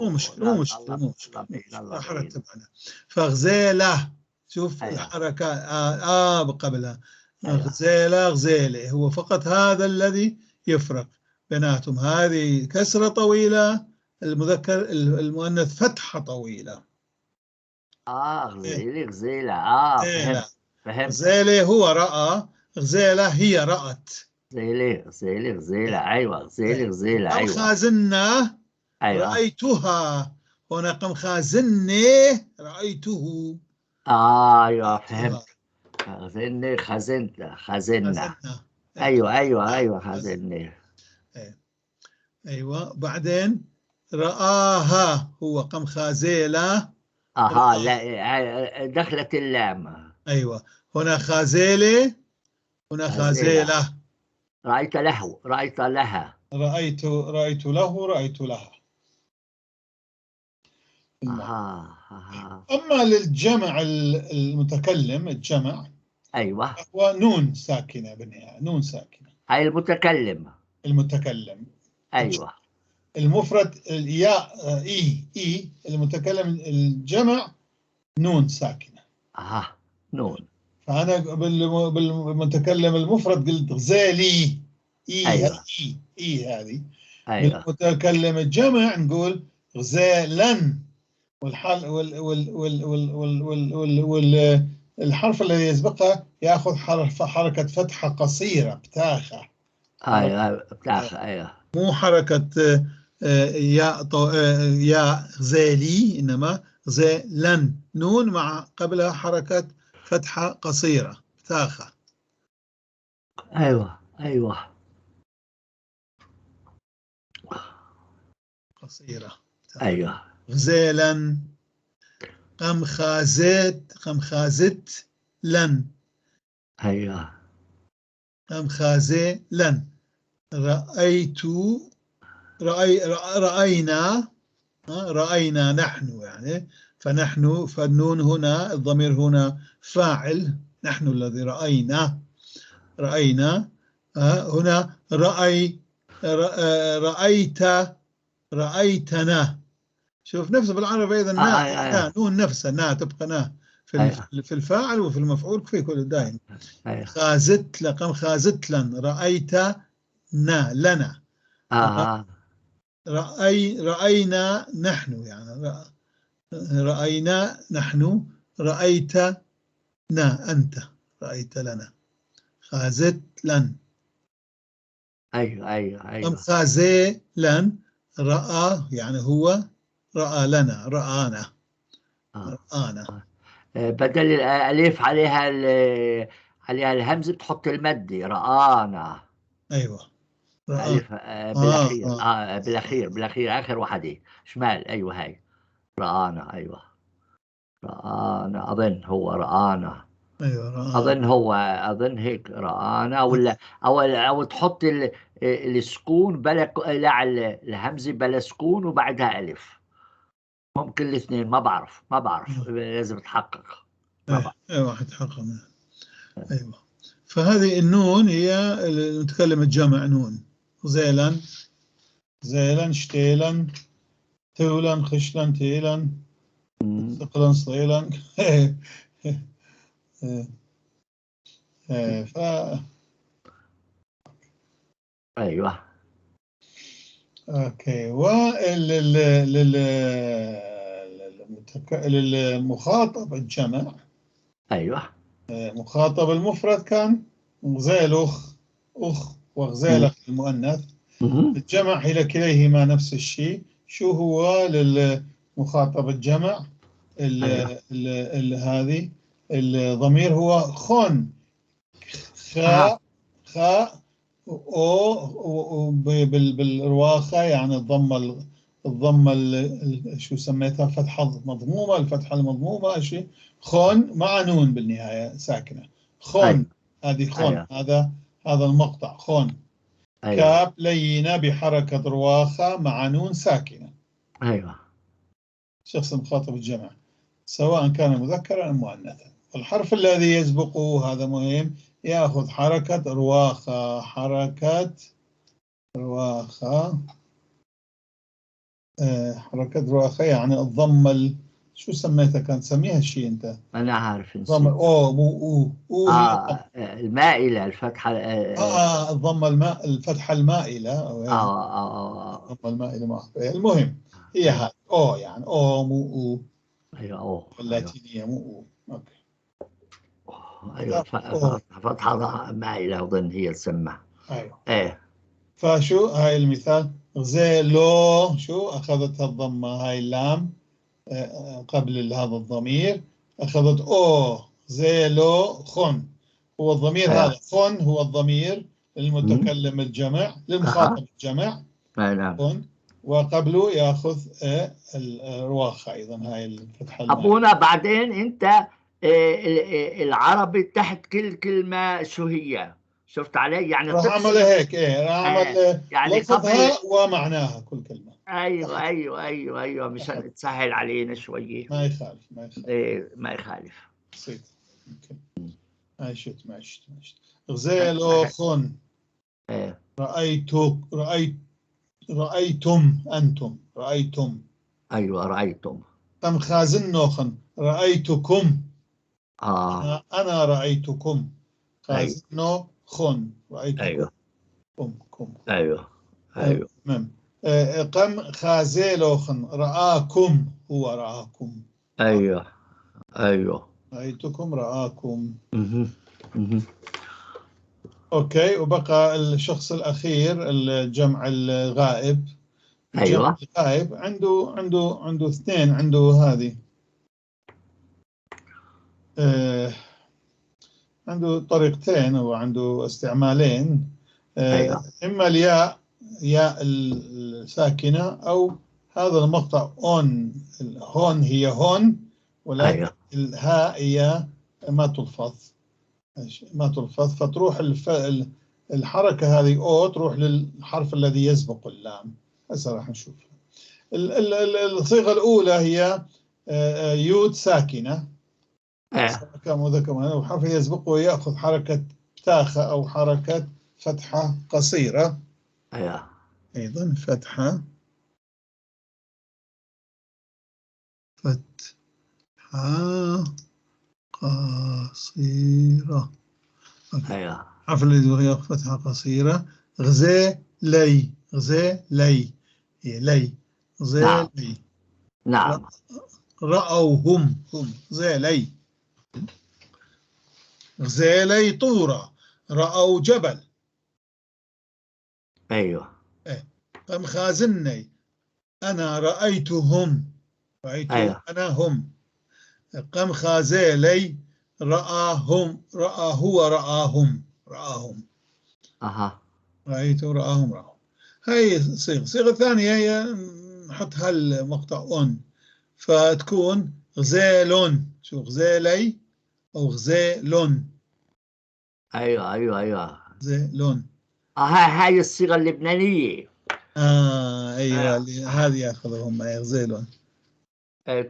مو مشكلة، مو مشكلة، مو مشكلة، راح ارتب انا. فغزالة، شوف. أيوة. الحركة قبلها. أيوة. غزالة، غزالة، هو فقط هذا الذي يفرق بيناتهم. هذه كسرة طويلة، المذكر المؤنث فتحة طويلة. غزيلة، غزيلة. فهمت، فهمت. غزالة هو رأى، غزالة هي رأت. غزيلة، غزيلة، غزيلة. أيوة، غزيلة، غزيلة. أيوة. خازنة. أيوة. رأيتها. هنا قم خازني رأيته. أيوة فهمت. خازني، خزنت، خزنة. أيوة أيوة أيوة خازني. أيوة. بعدين رآها، هو قم خازيلة. لا، دخلت اللام. أيوة. هنا خازيلة، هنا خازيلة. رأيت له، رأيت لها. رأيت، رأيت له، رأيت لها. أما للجمع المتكلم، الجمع. أيوة. هو نون ساكنة بالنهاية، نون ساكنة. هاي المتكلم. المتكلم. أيوة. المفرد الياء إي، المتكلم الجمع نون ساكنة. نون. فأنا بالمتكلم المفرد قلت غزالي، إي. أيوة. إي هذه. أيوة. بالمتكلم الجمع نقول غزالا، والحال وال وال وال وال وال وال وال وال الحرف الذي يسبقه يأخذ حركة فتحة قصيرة، بتاخة. أيوة بتاخة. أيوة. مو حركة ياء ياء غزالي، إنما غزالا، نون مع قبلها حركة فتحة قصيرة، بتاخة. أيوة أيوة. قصيرة. أيوة. غزالا، قم خازت، قم خازت لن. أيوة. قم خازي لن. رأيت، رأي، رأينا، رأينا نحن، يعني فنحن، فالنون هنا الضمير هنا فاعل، نحن الذي رأينا، رأينا. هنا رأي، رأيت، رأيتنا. شوف نفسه بالعربي أيضا، نا، نون نفسها، نا تبقى نا في في الفاعل وفي المفعول في كل دائم. خازت لقم خازت لن، رأيت نا لنا. رأي، رأينا نحن، يعني رأينا نحن، رأيتنا أنت، رأيت لنا، خازت لن. أيوة أيوة أيوة. خازي لن، رأى يعني هو رأى لنا، رآنا. رآنا. بدل الألف عليها عليها الهمزة بتحط المد، رآنا. أيوة. ألف بالأخير. بالأخير، بالأخير آخر واحدة شمال. أيوة هاي رآنا. أيوة رآنا، أظن هو رآنا. أيوة رآنا. أظن هو، أظن هيك رآنا، ولا أو تحط السكون بلا، لا الهمزة بلا سكون وبعدها ألف. ممكن الاثنين، ما بعرف، ما بعرف، لازم تحقق. ما بعرف. أيوة حتحقق. أيوة. فهذه النون هي المتكلم الجمع نون. غزيلا، زيلا، شتيلا، تولا، خشلا، تيلا، ثقلا، صيلا. ف أيوة. أوكي. للمخاطب الجمع. أيوة. مخاطب المفرد كان غزيلخ أخ وغزيلخ المؤنث. الجمع إلى كليهما نفس الشيء. شو هو للمخاطب الجمع؟ هذه الضمير هو خون، خاء خاء او بالرواخة، يعني الضمة، الضمة شو سميتها، فتحة مضمومة، الفتحة المضمومة شيء، خون مع نون بالنهاية ساكنة، خون. هذه خون. هذا المقطع خون. كاب لينة بحركة رواخة مع نون ساكنة. أيوة. شخص مخاطب الجمع سواء كان مذكرا أم مؤنثا. الحرف الذي يسبقه، هذا مهم، يأخذ حركة رواخة، حركة رواخة، حركة رواخة، يعني الضمة شو سميتها، كان تسميها شيء أنت؟ أنا عارف. ضمة أو مو أو، أو هي المائلة، الفتحة، الضمة الماء، الفتحة المائلة، أو الضمة المائلة، ما أعرف. المهم هي هذه أو، يعني أو مو أو. أيوه أو اللاتينية مو أو. okay. أيوه فتحة مائلة أظن هي تسمى. أيوه. إيه. فشو هاي المثال؟ غزيلو، شو أخذتها الضمة، هاي اللام قبل هذا الضمير، أخذت أو، زيلو خن، هو الضمير. هذا خن هو الضمير للمتكلم الجمع، للمخاطب الجمع. نعم. خن، وقبله يأخذ الرواخة أيضا، هاي الفتحة. أبونا بعدين أنت العربي تحت كل كلمة شو هي؟ شفت علي؟ يعني راح أعمل هيك، إيه راح أعمل يعني لفظها ومعناها كل كلمة. ايوه ايوه ايوه ايوه، مشان تسهل علينا شويه. ما يخالف، ما يخالف. ايه ما يخالف. بسيط. okay. عشت عشت عشت. غزيلو خن. ايه. رأيت رأيت رأيتم أنتم، رأيتم. ايوه رأيتم. أم خازنوخن، رأيتكم. أنا رأيتكم. خازنو خن، رأيتكم. ايوه. كم كم. ايوه ايوه. تمام. قم خازيلوخن، رآكم، هو رآكم. ايوه ايوه. رأيتكم، رآكم. okay. وبقى الشخص الأخير، الجمع الغائب. ايوه. الجمع الغائب عنده اثنين، عنده هذه عنده طريقتين أو عنده استعمالين. أيوة. إما الياء، ياء الساكنة، أو هذا المقطع أون، هون هي هون، ولكن أيوة. الهاء هي ما تلفظ، ما تلفظ، فتروح الحركة هذه أو تروح للحرف الذي يسبق اللام. هسه راح نشوف. الصيغة الأولى هي يود ساكنة، مذكر وحرف يسبقه يأخذ حركة تاخة أو حركة فتحة قصيرة. أيوة. أيضا فتحة، فتحة قصيرة. أيوة. حرف الذي يأخذ فتحة قصيرة، غزيلي، غزيلي، هي لي، غزيلي. نعم. رأوهم، هم، غزيلي، غزيلي طورة، رأوا جبل. أيوة. إيه. قم خازني، أنا رأيتهم، رأيت. أيوة. أنا هم. قم خازيلي، رآهم، رأى هو، رآهم، رآهم. أها. رأيت، رآهم، رآهم. هاي صيغة. الصيغة الثانية هي نحط هالمقطع أون، فتكون غزيلون، شو غزيلي أو غزيلون. أيوة أيوة أيوة. غزيلون. هاي الصيغة اللبنانية. أيوة. هذه يأخذهم غزيلون.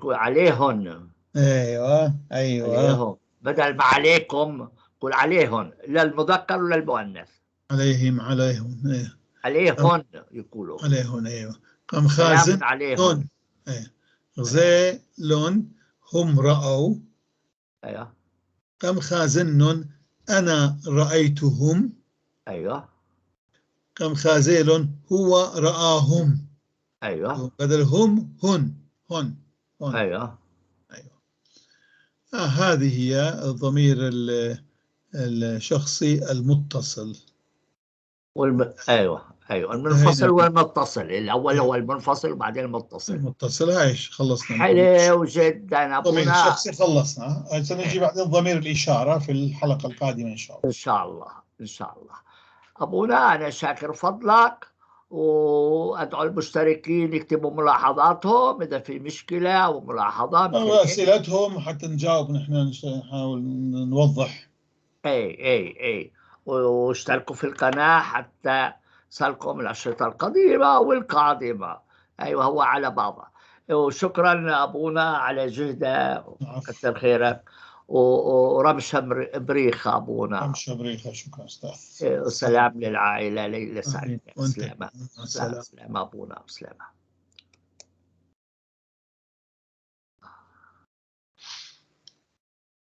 عليهن. أيوة أيوة. عليهم. بدل ما عليكم قول عليهن، للمذكر وللمؤنث. عليهم، عليهم. إيه. عليهن يقولوا. عليهن. أيوة. قم خازن عليهن. إيه. غزيلون هم رأوا. أيوة. قم خازن أنا رأيتهم. أيوة. قم خازيل هو رآهم. أيوة. بدل هم هن، هن، هن. أيوة. أيوة. هذه هي الضمير الشخصي المتصل. ايوه ايوه، المنفصل والمتصل، الاول هو المنفصل وبعدين المتصل. المتصل، هاي خلصنا. حلو جدا. ضمير الشخصي خلصنا، سنجي بعدين ضمير الإشارة في الحلقة القادمة إن شاء الله. إن شاء الله، إن شاء الله. أبونا، أنا شاكر فضلك، وأدعو المشتركين يكتبوا ملاحظاتهم إذا في مشكلة أو ملاحظة أو أسئلتهم حتى نجاوب، نحن نحاول نوضح. أي، واشتركوا في القناة حتى تصلكم الأشرطة القديمة والقادمة. أيوة، هو على بعضها. وشكرا أبونا على جهده، كثر خيرك، ورمشة بريخة أبونا. رمشة بريخة، شكرا أستاذ. وسلام للعائلة، ليلة سعيدة. سلامة، سلامة أبونا، سلامة.